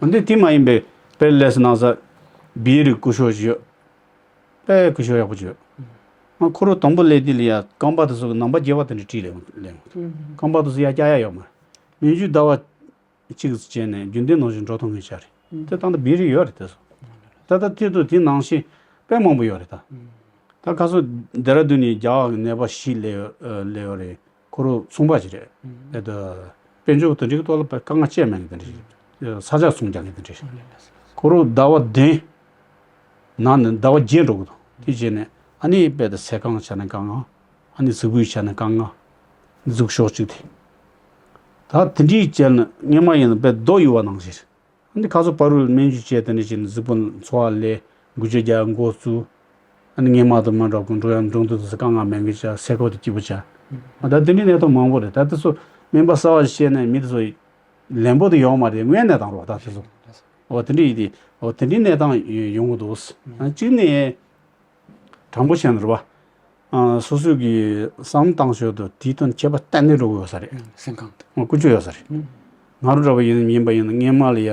ཨ་འདི་དེ་མ་ཡིན་པའི་པེ་ར་ལེ་སི་ནང་ས་བིའི་རིགས་སྐུ་ཞབས་ཞུ། དཔེ་སྐུ་ཞབས་ཡག་པོ་བྱོས། ང་ཁོ་རང་དང་པོ་སླེབས་དུས་ལ་ཡ་རྐང་པ་དེ་ཚོ་གི་རྣམ་པ་རྒྱས་པ་དེ་འདྲ་བྲིས་ལེ་ལེ། རྐང་པ་དེ་ཚོ་ཡ་རྒྱག་ཡ་ཡོད་མ་རེད། སྨན་བཅོས་ཟླ་བ་གཅིག་བྱས་ནས་རྒྱུན་ལྡན་ནང་བཞིན་འགྲོ་ཐུབ་མཁན་ཞིག་རེད། དེ་ད་ལྟ་བིའི་རིགས་ཡོད་རེད་དེ་ཚོ། ད་ལྟ་དེ་དུས་དེ་ནང་བཞིན་དཔེ་མང་པོ་ཡོད་རེད་ད། ད་ཁ་སང་ལྡེ་ར་ལྡུན་ནས་རྒྱ་གར་གི་ནད་པ་ཞིག་སླེབས་ཡོད་སླེབས་ཡོད་རེད། ཁོ་རང་ཚོང་པ་ཞིག་རེད། ཨེ་ད་དཔལ་འབྱོར་དེ་འདྲའི་ཐོག་ལ་དཀའ་ངལ་སྤྱད་མེད་མཁན་དེ་འདྲ་ཞིག་ས་ཆ་ཚོང་རྒྱག་མཁན་དེ་འདྲ་ཞིག་ཁོ་རང་ཟླ་བ་བདུན་ནང་ནས་ཟླ་བ་བརྒྱད་འགྲོ་གི་འདུག་དེ་རྗེས་ནས་ཨ་ནི་རྦད་དེ་ཟས་ཁང་ཆ་ནས་དཀའ་ངལ། ཨ་ནི་གཟུགས་པོའི་ཆ་ནས་དཀའ་ངལ། གཟུགས་ཤོག་གཅིག་དེ། ད་དེ་འདྲའི་བྱས་ན་སྔས་མ་ཡིན་ན་དཔེ་རྡོ་གཡུག་པ་ནང་བཞིན། ཨ་ནི་ཁ་སང་བར་དུ་སྨན་བཅོས་བྱས་དེ་འདྲ་བྱས་ནས་གཟུགས་པོ་འཚོ་བ་ལས་འགུལ་སྐྱོད་རྒྱག་འགོ་བཙུགས། ཨ་ནི་སྔས་མ་དང་མ་འདྲ་གོང་འགྲོ་ཡང་འགྲོ་འདུག་དུས་སུ་དཀའ་ངལ་མེད་གི་ཆ་སེ་གོལ་དུ་སྐྱིད་པོ་ཆ། ཨ་ད་དེ་འདྲའི་གནས་སྟངས་མང་པོ་རེད། ད་དེ་ཚོ་སྨན་པ་གསར་བ་ཞིག་བཤད་ནས་མི་དེ་ཚོ་ལན་པོ་དེ་ཡོང་མ་རེད། དངོས་གནས་དང་རོགས་ད་དེ་ཚོ། འོ་དེ་འདྲ་ཡིན་དེ་འོ་དེ་འདྲའི་གནས་སྟངས་ཡོང་གི་འདུག་ཨ་གཅིག་ནས། དྲང་པོ་བཤད་ན་རེད་བ། ཨ་སོ་སོ་གི་བསམ་བློ་བཏང་ཞོར་དུ་དེའི་དོན་ཁྱད་པར་གཏན་ནས་འགྲོ་གི་ཡོད་ས་རེད། སེམས་ཁམས་དེ། ཨ་ཀུན་སྤྱོད་ཡོད་ས་རེད། ང་རང་འདྲ་བ་ཡིན་ཡིན་པ་ཡིན་ན་སྔས་མ་ལ་ཡ།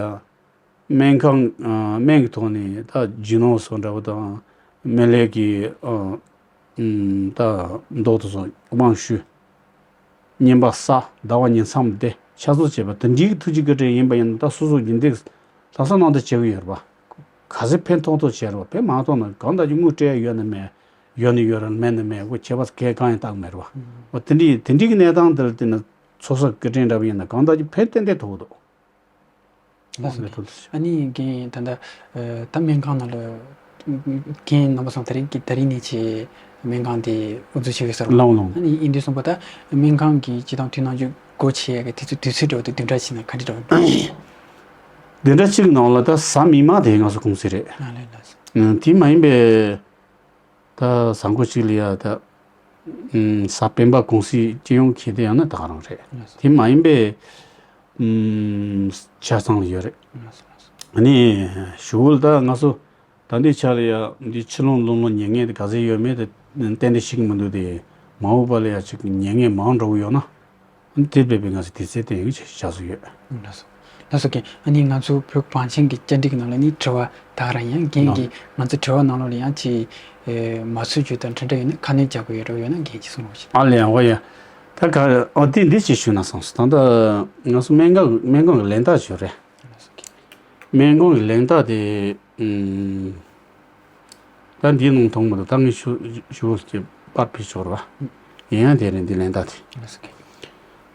སྨན་ཁང་ཨ་སྨན་གྱི་ཐོག་ནས་ད་རྒྱུ་ནོར་སོགས་འདྲ་བ་དང་། སྨན་ལས་ཀྱི་ཨ་ཨུམ་ད་མདོག་དེ་ཚོ་དབང་ཞུ། བསྙེན་པ་བསགས། ཟླ་བ་ཉིང་མཚམས་བསྡད། ཕྱག་ཚོགས་བྱེད་པ་དེ་འདྲའི་ཐུགས་རྗེ་བཀའ་དྲིན་ཡིན་པ་ཡིན་ན་ད་སོ་སོ་རྒྱུན་ལྡན་ལྷག་བསམ་རྣམ་དག་བྱེད་ཀྱི་ཡོད་རེད་པ། ག་ཚོད་ཕན་ཐོགས་ཐོགས་བྱས་རེད་པ། ཕན་མ་ཐོགས་ན་གང་ལྟར་གྱི་དངུལ་སྤྲད་ཡོད་ན་མེད། ཡོད་ན་ཡོད་རེད་མེད་ན་མེད་འོ་ཁྱད་པར་གང་ཡང་བཏགས་མེད་རེད་པ། འོ་དེ་འདྲའི་དེ་འདྲའི་གི་གནས་སྟངས་འདིར་བལྟས་ན་ཚོགས་བསགས་བཀའ་དྲིན་འདྲ་པོ་ཡིན་ན་གང་ལྟར་གྱི་ཕན་ཏན་ཏན་ཐོགས་འདུག་ལགས་སོ། ཨ་ནི་རྒན་ད་ལྟ་ད་སྨན་ཁང་ནང་ལ་རྒན་རྣམ་པ་ཚོ་ད་རིང་གི་ད་རིང་ནས་ཆེ་སྨན་ཁང་དེ་དབུ་འཛུགས་བྱེད་ཀྱི་ཟེར་བ། ལགས་ལགས། ཨ་ནི་ཡིན་དུས་སོང་པ་ད་སྨན་ཁང་གི་སྤྱི་བཏང་དུས་ནང་རྒྱུ་སྒོ་ཕྱེ་ཡ་གི་དུས་ཚོད་དུས་ཚོད་འདྲ་བོ་དེ་བདུན་ཕྲག་གཅིག་ནང་ག་འདྲ་འདྲ་བོ། བདུན་ཕྲག་གཅིག་ནང་ལ་ད་གཟའ་མིག་དམར་དེ་ང་ཚོ་ཀུང་སི་རེད། ཨ་ལས་ལགས་སོ། དེ་མ་ཡིན་པའི། ད་གཟའ་འཁོར་གཅིག་ལ་ཡ་ད་ཨུམ་གཟའ་སྤེན་པ་ཀུང་སི་སྤྱི་ཡོངས་ཁེ་དེ་ཡང་ན་ད་ག་རང་རེད། དེ་མ་ཡིན་པའི་ཨུམ་ཆ་ཚང་ལ་ཡོད་རེད། ཨ་ནི་ཞུ་བོ་ལ་ད་ང་ཚོ་ད་འདི་ཆ་ལ་ཡ་འདི་ཕྱི་ལོང་ལོང་ལོང་ཉན་མཁན་དེ་ག་ཚད་ཡོད་མེད་དེ་ཏན་ཏན་ཤེས་ཀྱི་མི་འདུག་དེ་མ་འོངས་པ་ལ་ཡ་ཅིག་ཉན་མཁན་མང་འགྲོ་གི་ཡོད་ན། དེ་བས་པའི་ང་ཚོ་དུས་ཚོད་དེ་ཡང་བྱ་བཞག་ཡོད། ལགས་སོ། ལགས་སོ་རྒན། ཨ་ནི་ང་ཚོ་བོད་བང་ཆེན་གྱི་བཅར་འདྲི་གི་ནང་ལ་ནི་དྲི་བ་ད་ག་རང་ཡང་རྒན་གྱིས་ང་ཚོ་དྲི་བ་ནང་ལོགས་ལ་ཡང་ཅིག་མ་ཚུད་རྒྱུ་དང་འདྲ་འདྲ་ཡོད་ན་ཁ་སྣོན་རྒྱག་དགོས་ཡོད་འགྲོ་ཡོད་ན་རྒན་གྱིས་གསུང་རོགས་ཞུ། ཨ་ལས་འོ་ཡ། ད་ག་ཨ་དེ་འདི་ཅིག་ཞུས་ན་བསམ་སོང་། ད་ལྟ་ང་ཚོ་སྨན་ཁང་སྨན་ཁང་གི་ལན་རྟགས་ཞུ་རེད། ལགས་སོ་རྒན། སྨན་ཁང་གི་ལན་རྟགས་དེ། ཨུམ། ད་འདིའི་ནང་མཐོང་མི་འདུག་ད་ངས་ཞུ་ཞུ་བོ་ཞིག་པར་ཕུད་ཆོག་ར་བ། ཡིན་ཡང་དེ་རེད་འདི་ལན་རྟགས་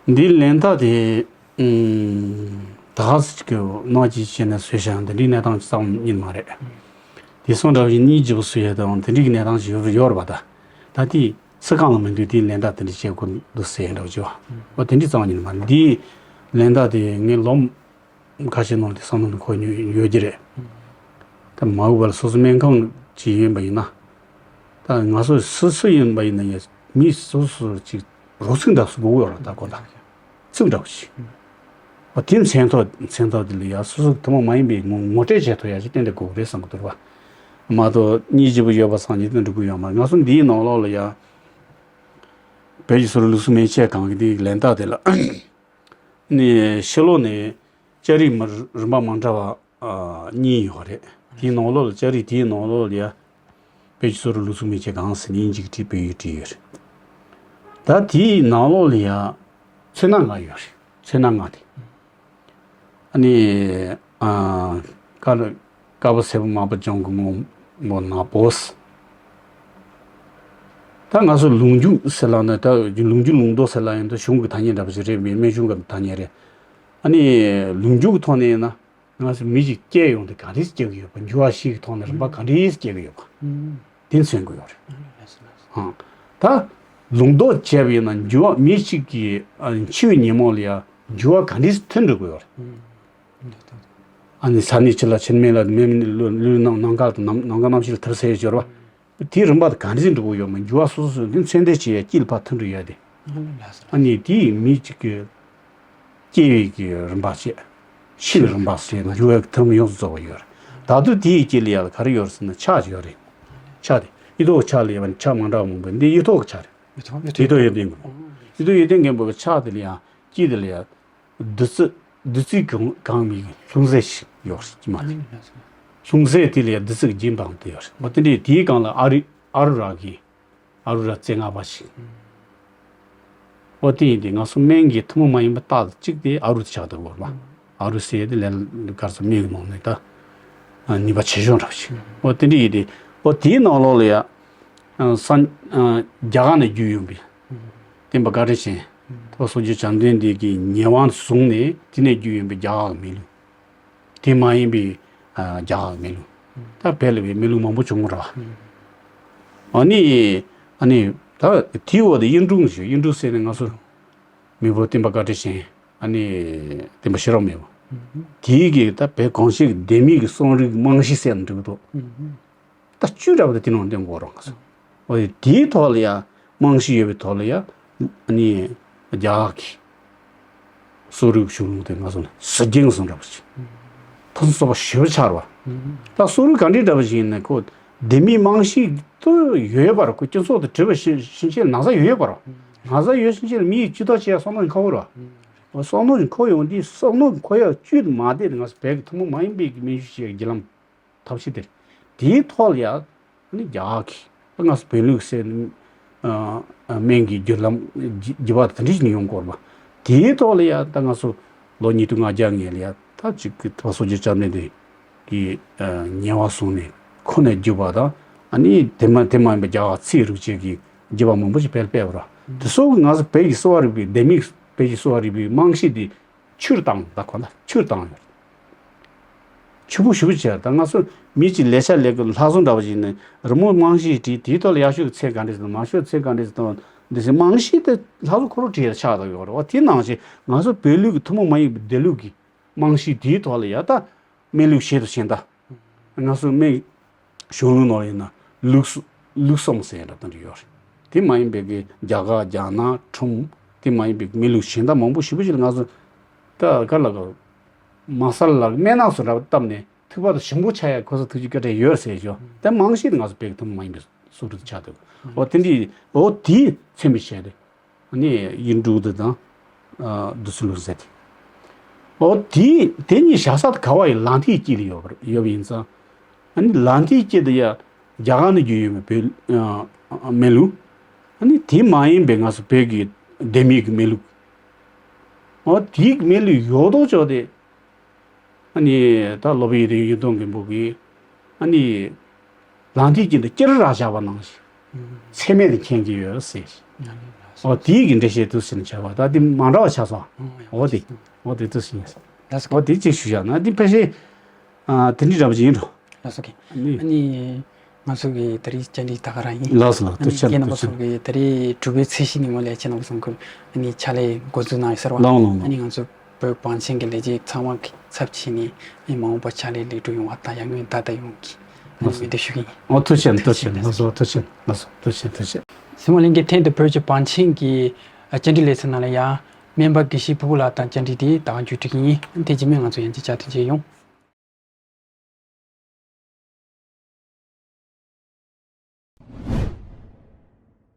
དེ། འདིའི་ལན་རྟགས་དེ་ཨུམ། ད་ག་ཟེ་ཅིག་གི་ནག་ཅིག་བྱས་ནས་བཟོས་བཞག་འདི་འདྲའི་གནས་སྟངས་ཙམ་ཡིན་མ་རེད། དེ་སོང་འདྲ་བཞིན་གཉིས་བརྗེ་པོ་བཟོས་ཡ་དང་འདི་འདྲའི་གནས་སྟངས་ཅིག་ཡོད་ཡོད་རེད་པ་ད། ད་དེ་ཚིག་རྐང་ལ་མི་འདུག་དེའི་ལན་རྟགས་དེ་འདྲ་བྱེད་དགོས་འདུག་ཟེར་འདྲ་བོ་ཅིག་བ། འོ་དེ་འདྲའི་ཙམ་ཡིན་མ་རེད། འདིའི་ལན་རྟགས་དེ་ངས་ལོ་ཁ་ཤས་ནང་དེ་བསམ་བློ་འཁོར་མྱོང་ཡོད་ཀྱི་རེད། ད་མ་འོངས་པར་སོ་སོ་སྨན་ཁང་ཅིག་ཡིན་པ་ཡིན་ན། ད་ང་ཚོ་སུ་སུ་ཡིན་པ་ཡིན་ན་ཡང་ མི་སོ་སོ་ཅིག་རོགས་ཚུགས་འདྲ་སུ་དགོས་ཡོད་ར། ད་གོ་ད་ཚུགས་འདྲ་བོ་ཞིག་ཨ། དེ་མཚན་ཐོག་མཚན་ཐོག་དེ་ལ་ཡ་སོ་སོ་ཐུན་མོང་མ་ཡིན་པའི་ངོ་ངོ་སྤྲོད་བྱེད་ཐུབ་ཡ་ཞིག་གཏན་དུ་དགོས་རེད་བསམ་གི་འདུག་བ། མ་གཏོགས་གཉིས་བརྗེ་པོ་ཡོད་པ་སངས་རྒྱས་དང་འགྲིག་གི་ཡོད་མ་རེད། ང་ཚོ་འདིའི་ནང་ལོགས་ལ་ཡ་བོད་ཀྱི་སོ་རུ་ལུགས་སྲོལ་མན་ཆད་གང་གི་དེའི་ལན་རྟགས་དེ་ལ་ནི་ཕྱི་ལོགས་ནས་ལྕགས་རིགས་མ་རིམ་པ་མ་འདྲ་བ་ཨ་གཉིས་ཡོད་རེད། དེའི་ནང་ལོགས་ལ་ལྕགས་རིགས་དེའི་ནང་ལོགས་ལ་ཡ་བོད་ཀྱི་སོ་རུ་ལུགས་སྲོལ་མན་ཆད་གང་ཟེར་ནས་དབྱིན་ཇི་གི་བྲིས་བོད་ཡིག་བྲིས་ཡོད་རེད། ད་དེའི་ནང་ལོགས་ལ་ཡ་ཚོན་སྣ་ལྔ་ཡོད་རེད། ཚོན་སྣ་ལྔ་དེ། ཨ་ནི་ཨ་དཀར་དཀར་པོ་སེར་པོ་དམར་པོ་ལྗང་གུ་སྔོན་པོ་ནག་པོ། ད་ང་ཚོ་ལུང་རྒྱུ་ཟེར་ལ་ནི་ད་ལུང་རྒྱུ་ལུང་རྡོ་ཟེར་ལ་ཡང་ད་གཞུང་གི་ཐ་སྙད་འདྲ་པོ་ཞིག་རེད། མི་སྨན་གཞུང་གི་ཐ་སྙད་རེད། ཨ་ནི་ལུང་རྒྱུ་གི་ཐོག་ནས་ཡིན་ན་ང་ཚོ་མི་ཞིག་སྐྱེ་ཡོང་དུས་ག་འདྲས་སྐྱེ་གི་ཡོད་པ། འགྱུར་བ་བཞི་གི་ཐོག་ནས་རིམ་པ་ག་འདྲས་སྐྱེ་གི་ཡོད་པ་དེ་མཚོན་གི་ཡོད་རེད། ཧང་ད་ལུང་རྡོ་བྱས་པ་ཡིན་ན་འགྱུར་བ་མི་གཅིག་གི་ཨ་འཆི་བའི་ཉིན་མོ་ལ་ཡང་འགྱུར་བ་ག་འདྲས་ཐོན་འགྲོ་གི་ཡོད་རེད། ཨ་ནི་ས་གནས་ཕྱི་ལ་ཕྱིར་མེད་ལ་མེད་མིན་ལུས་ལུས་ནང་ནམ་མཁའ་དང་ནམ་ནམ་མཁའ་རྣམ་ཤེས་ལ་ཐར་ཟེར་ཡོད་རེད་བ། དེའི་རིམ་པ་དེ་ག་འདྲས་འགྲོ་གི་ཡོད་མེད་འགྱུར་བ་སོ་སོ་སོ་འདི་མཚོན་འདེད་བྱེད་ཡ་དཀྱིལ་ཕར་ཐོན་འགྲོ་ཡ་དེ། ཨ་ནི་དེ་ཡིས་མི་གཅིག་གི་སྐྱེ་བའི་གི་རིམ་པ་བྱས། ཤི་བའི་རིམ་པ་བྱས་ནས་འགྱུར་བའི་ཐུན་མོང་ཡོངས་སུ་རྫོགས་པ་ཡོད་རེད། ད་དུང་དེའི་དཀྱིལ་ལ་ཡ་ལ་ག་རེ་ཡོད་རེད་ཟེར་ན་ཆགས་ཡོད་རེད། ཆགས་དེ་ཡིད་འོག་ཆགས་ལ་ཡ་ལ་ཆགས་མ་འདྲ་བ་མང་པོ་འདི་ཡིད་འོག་ཆགས་རེད། ཡིད་འོག་ཡིད་འོག་ཡོད་ལྡན་གི་ཡིད་འོག་ཡོད་ལྡན་གི་འབོད་པའི་ཆགས་དེ་ལ་ཡ་དཀྱིལ་དེ་ལ་ཡ། བདུད་རྩི། བདུད་རྩི་གང་གང་མིག་ལྷུང་བཟེད་ཞིག་ཡོད་རེད་ཀྱི་མ་རེད། ལྷུང་བཟེད་དེ་ལ་བདུད་རྩི་གི་རྒྱན་འབག་དེ་ཡོད་རེད། འོ་དེ་འདྲའི་དེའི་སྒང་ལ་ཨ་རུ་ཨ་རུ་ར་གི་ཨ་རུ་ར་རྩེ་ལྔ་པ་ཞིག་འོ་དེ་ཡིན་ཏེ་ང་ཚོ་སྨན་གྱི་ཐུན་མོང་མ་ཡིན་པ་རྟགས་གཅིག་དེ་ཨ་རུ་དེ་ཆགས་འདུག་གོ་རེད་པ། ཨ་རུ་ཟེར་དེ་ལས་གར་ས་སྨན་གྱི་ནང་ནས་ད་ནུས་པ་ཆེ་ཤོས་འདྲ་པོ་ཞིག་འོ་དེ་འདྲ་ཡིན་ཏེ་འོ་དེའི་ནང་ལོགས་ལ་ཡ་ས་རྒྱ་གར་ནས་བརྒྱུད་ཡོང་པའི་སྟོན་པ་བཀའ་དྲིན་ཅན་ཐོག་སོགས་ཀྱི་བྱམས་ལྡན་འདས་ཀྱི་ཉེ་དབང་བཟུང་ནས་དེ་ནས་བརྒྱུད་ཡོང་པའི་རྒྱ་གར་གྱི་སྨན་ལུགས། དེ་མ་ཡིན་པའི་ཨ་རྒྱ་གར་གྱི་སྨན་ལུགས། ད་བལ་བའི་སྨན་ལུགས་མང་པོ་བྱུང་ར། ཨ་ནི་ཨ་ནི་ད་དེའི་འོག་ཏུ་གཡུང་དྲུང་ཞུ། གཡུང་དྲུང་ཟེར་ནས་ང་ཚོ་མི་བོ་སྟོན་པ་བཀའ་དྲིན་ཅན་ཨ་ནི་སྟོན་པ་ཤེས་རབ་མི་བོ། དེའི་གི་ད་བལ་གོང་ཆེན་གྱི་ལྡེ་མིག་གི་གསུང་རིག་རྨང་གཞི་ཟེར་ན་འགྲིག་གི་འདུག་ད་བཅུ་འདྲ་བོ་དེ་དེ་ནང་འདོན་དགོས་རོགས་སོང་། འོ་དེའི་ཐོག་ལ་ཡ་རྨང་གཞི་ཡོད་པའི་ཐོག་ལ་ཡ་ནི་རྒྱ་གར་གྱི་གསོ་རིག་གཞུང་ལུགས་དེ་ང་ཚོ་ནི་གཟི་རྒྱན་བཟོ་འདྲ་པོ་ཞིག་ཕུན་སུམ་ཚོགས་པ་ཞེ་པོ་ཆགས་རེད་བ། ད་གསོ་རིག་ག་འདྲའི་འདྲ་པོ་ཞིག་ཡིན་ན་ཁོ་ལྡེ་མིག་རྨང་གཞི་དུ་ཡོད་པ་རེད། ཁོ་སྤྱི་ཚོགས་དང་འབྲེལ་བ་ཤིན་ཤིན་ཆེན་ན་ཚ་ཡོད་ཡོད་པ་རེད། ན་ཚ་ཡོད་ཤིན་ཆེན་མི་ཡི་སྤྱི་ཚོགས་བྱས་བསམ་བློ་ཁ་བོ་རེད་བ། བསམ་བློ་ཁོ་ཡོང་དུས་བསམ་བློ་ཁོ་ཡ་བཅུད་མ་བསྡད་དེ་ང་ཚོ་བོད་ཀྱི་ཐུན་མོང་མ་ཡིན་པའི་གི་སྨན་ཞུ་བྱེད་ཀྱི་བརྒྱུད་ལམ། ཐབས་ཤེས་དེ་རེད། དེའི་ཐོག་ལ་ཡང་ནི་རྒྱ་གར་གྱི་ད་ང་ཚོ་བོད་ལུགས་ཟེར་ནས་སྨན་གྱི་བརྒྱུད་ལམ་བརྒྱུད་པ་དེ་འདྲ་ཞིག་ཡོང་དགོས་པ། དེའི་ཐོག་ལ་ཡང་ད་ང་ཚོ་ལོ་ཉིས་སྟོང་ལྔ་བརྒྱ་ངེས་ལ་ཡང་ད་ཅིག་གི་ཐོག་སོ་བརྒྱད་བཅར་ནས་དེ་གི་ཉེ་བ་སོང་ནས་ཁོ་ནས་བརྒྱུད་པ་དང་ཨ་ནི་དེ་མ་དེ་མ་ཡིན་པ་རྒྱ་གར་ཚིག་རིག་བྱེད་ཀྱི་བརྒྱུད་པ་མང་པོ་ཞིག་སྤེལ་སྤེལ་བ་ར། དེ་སོགས་ཀྱི་ང་ཚོ་བོད་ཀྱི་གསོ་བ་རིག་པའི་ལྡེ་མིག་བོད་ཀྱི་གསོ་བ་རིག་པའི་རྨང་གཞི་དེ། ཆུར་བཏང་ད་ཁོ་ན་ཆུར་བཏང་ཡོད། ཆུ་བུ་ཞུ་བུ་བྱས་ད་ང་ཚོ་མི་གཅིག་ལས་བྱ་ལས་ཀྱི་ལྷ་བཟོ་འདྲ་བ་ཞིག་ནི་རི་མོ་རྨང་གཞི་བྲིས་དེའི་ཐོག་ལ་ཡག་ཤོས་ཀྱི་ཚད་ག་འདྲས་དང་མང་ཤོས་ཚད་ག་འདྲས་དང་འདི་ཚོའི་རྨང་གཞི་དེ་ལྷ་བཟོ་ཁོ་རང་བྲིས་ཡ་ཆགས་བསྡད་ཡོད་རེད་བ། དེ་ནང་བཞིན་ང་ཚོ་བོད་ལུགས་ཀྱི་ཐུན་མོང་མ་ཡིན་པའི་བདེ་ལུགས་ཀྱི་རྨང་གཞི་དེའི་ཐོག་ལ་ཡ་ད། སྨན་ལུགས་ཞེ་དྲག་ཤེས་ད། ང་ཚོ་སྨན་གཞུང་ལུགས་ནང་ཡིན་ན་ལུགས་གསུ་ལུགས་གསུམ་ཟེར་ཡ་འདྲ་དེ་འདྲ་ཡོད་རེད། དེ་མ་ཡིན་པའི་གི་རྒྱ་གར་རྒྱ་ནག་ཁྲོམ་དེ་མ་ཡིན་པའི་སྨན་ལུགས་ཤེས་ད་མང་པོ་ཞེ་པོ་ཞིག་ལ་ང་ཚོ་ད་ག་ལ་ག་མ་སལ་ལ་སྨན་སྣ་ཚོགས་འདྲ་བཏབ་ནས་ཐུག་པ་དང་ཞིམ་པོ་ཆགས་ཡ་གོ་ས་ཐུགས་རྗེ་བཀའ་དྲིན་ཡོད་ཟེར་ཞོ། དེ་རྨང་གཞི་དེ་ང་ཚོ་བོད་ཀྱི་ཐུན་མོང་མ་ཡིན་པའི་སུ་རུ་དུ་ཆགས་འདུག་འོ་དེ་འདྲའི་འོ་དེའི་མཚན་པའི་ཆེད་དུ། ནི་གཡུང་དྲུང་དེ་དང་། བདུད་རྩི་ལུགས་ཟེར་ཏེ། འོ་དེ་དེ་གཉིས་བཞག་ས་དེ་ག་བ་ཡི་ལག་མཐིལ་དཀྱིལ་ལ་ཡོད་པ་ཡོད་པ་ཡིན་ཙང་། ཨ་ནི་ལག་མཐིལ་དཀྱིལ་དེ་ཡ་རྒྱ་གར་ནས་བརྒྱུད་ཡོད་པའི་བོད་སྨན་ལུགས། ཨ་ནི་དེ་མ་ཡིན་པའི་ང་ཚོ་བོད་ཀྱི་ལྡེ་མིག་གི་སྨན་ལུགས། འོ་དེའི་སྨན་ལུགས་ཡོད་དོ་ཅོག་དེ། ཨ་ནི་ད་སློབ་དཔོན་ཡོན་ཏན་གཡུ་སྟོན་མགོན་པོ་གིས་ཨ་ནི་ལག་མཐིལ་གྱི་འདི་སྐྱེ་རུ་ར་བཞག་པ་ནང་བཞིན་ཚད་མེད་དུ་མཁྱེན་གྱི་ཡོད་ཟེར། འོ་དེའི་གི་འགྲེལ་བཤད་དུ་ཟིན་བྱ་བ་ད་འདི་མ་འདྲ་བ་ཆགས་སོང་། འོ་དེ་འོ་དེ་དུ་ཟིན། འོ་དེ་གཅིག་ཞུ་བཞག་ན་འདི་ཕལ་ཆེར་དེ་འདྲི་འདྲ་བ་ཅིག་ཡིན་འགྲོ། ལགས་སོ་གི་ཨ་ནི་ཨ་ནི་ང་ཚོ་གི་ད་རེས་བཅར་འདྲི་ད་ག་རང་ཡིན། ལགས་སོ་ལགས་ཨ་ནི་ཐུགས་རྗེ་ཆེ་ཁྱེད་རྣམ་པ་ཐུགས་རྗེ་ཆེ། ཚོ་གི་ད་རེས་དྲུག་པའི་ཚེས་བཞི་ཉིན་མོ་ལ་ཁྱེད་རྣམ་པ་ཚོ་གི་ཨ་ནི་ཕྱག་ལས་འགོ་འཛུགས་གནང་ཡོད་ཟེར་བ། ལགས་ལགས་ལགས། ཨ་ནི་ང་ཚོ་བོད་བང་ཆེན་གྱི་ལས་བྱེད་ཚང་མ་གི་ཚབ་བྱས་ནས་ཨ་ནི་མ་འོངས་པ་ཕྱག་ལས་ལེགས་གྲུབ་ཡོང་བ་དང་ཡར་ངོའི་ཟླ་ཟླ་ཡོང་གི་ ལགས་སོ། འབུལ་འདེབས་ཞུ་གི་ཡིན། ཨོ་ཐུགས་རྗེ་ཆེ། ཐུགས་རྗེ་ཆེ། ལགས་སོ། ཐུགས་རྗེ་ཆེ། ལགས་སོ། ཐུགས་རྗེ་ཆེ། ཐུགས་རྗེ་ཆེ། གཟིགས་མོ་ལྷན་རྒྱས། ཐེངས་འདིའི་བོད་ཀྱི་པཎ་ཆེན་གྱི་བཅར་འདྲི་ལེ་ཚན་ནང་ལ་ཡང་སྨན་པ་དགེ་བཤེས་ཕུར་བུ་ལགས་དང་བཅར་འདྲི་དེ་ད་ག་མཇུག་སྒྲིལ་གྱི་ཡིན། དེ་རྗེས་མའི་ང་ཚོ་ཡང་བསྐྱར་བཅར་ཐུབ་ཅིག་ཡོང་།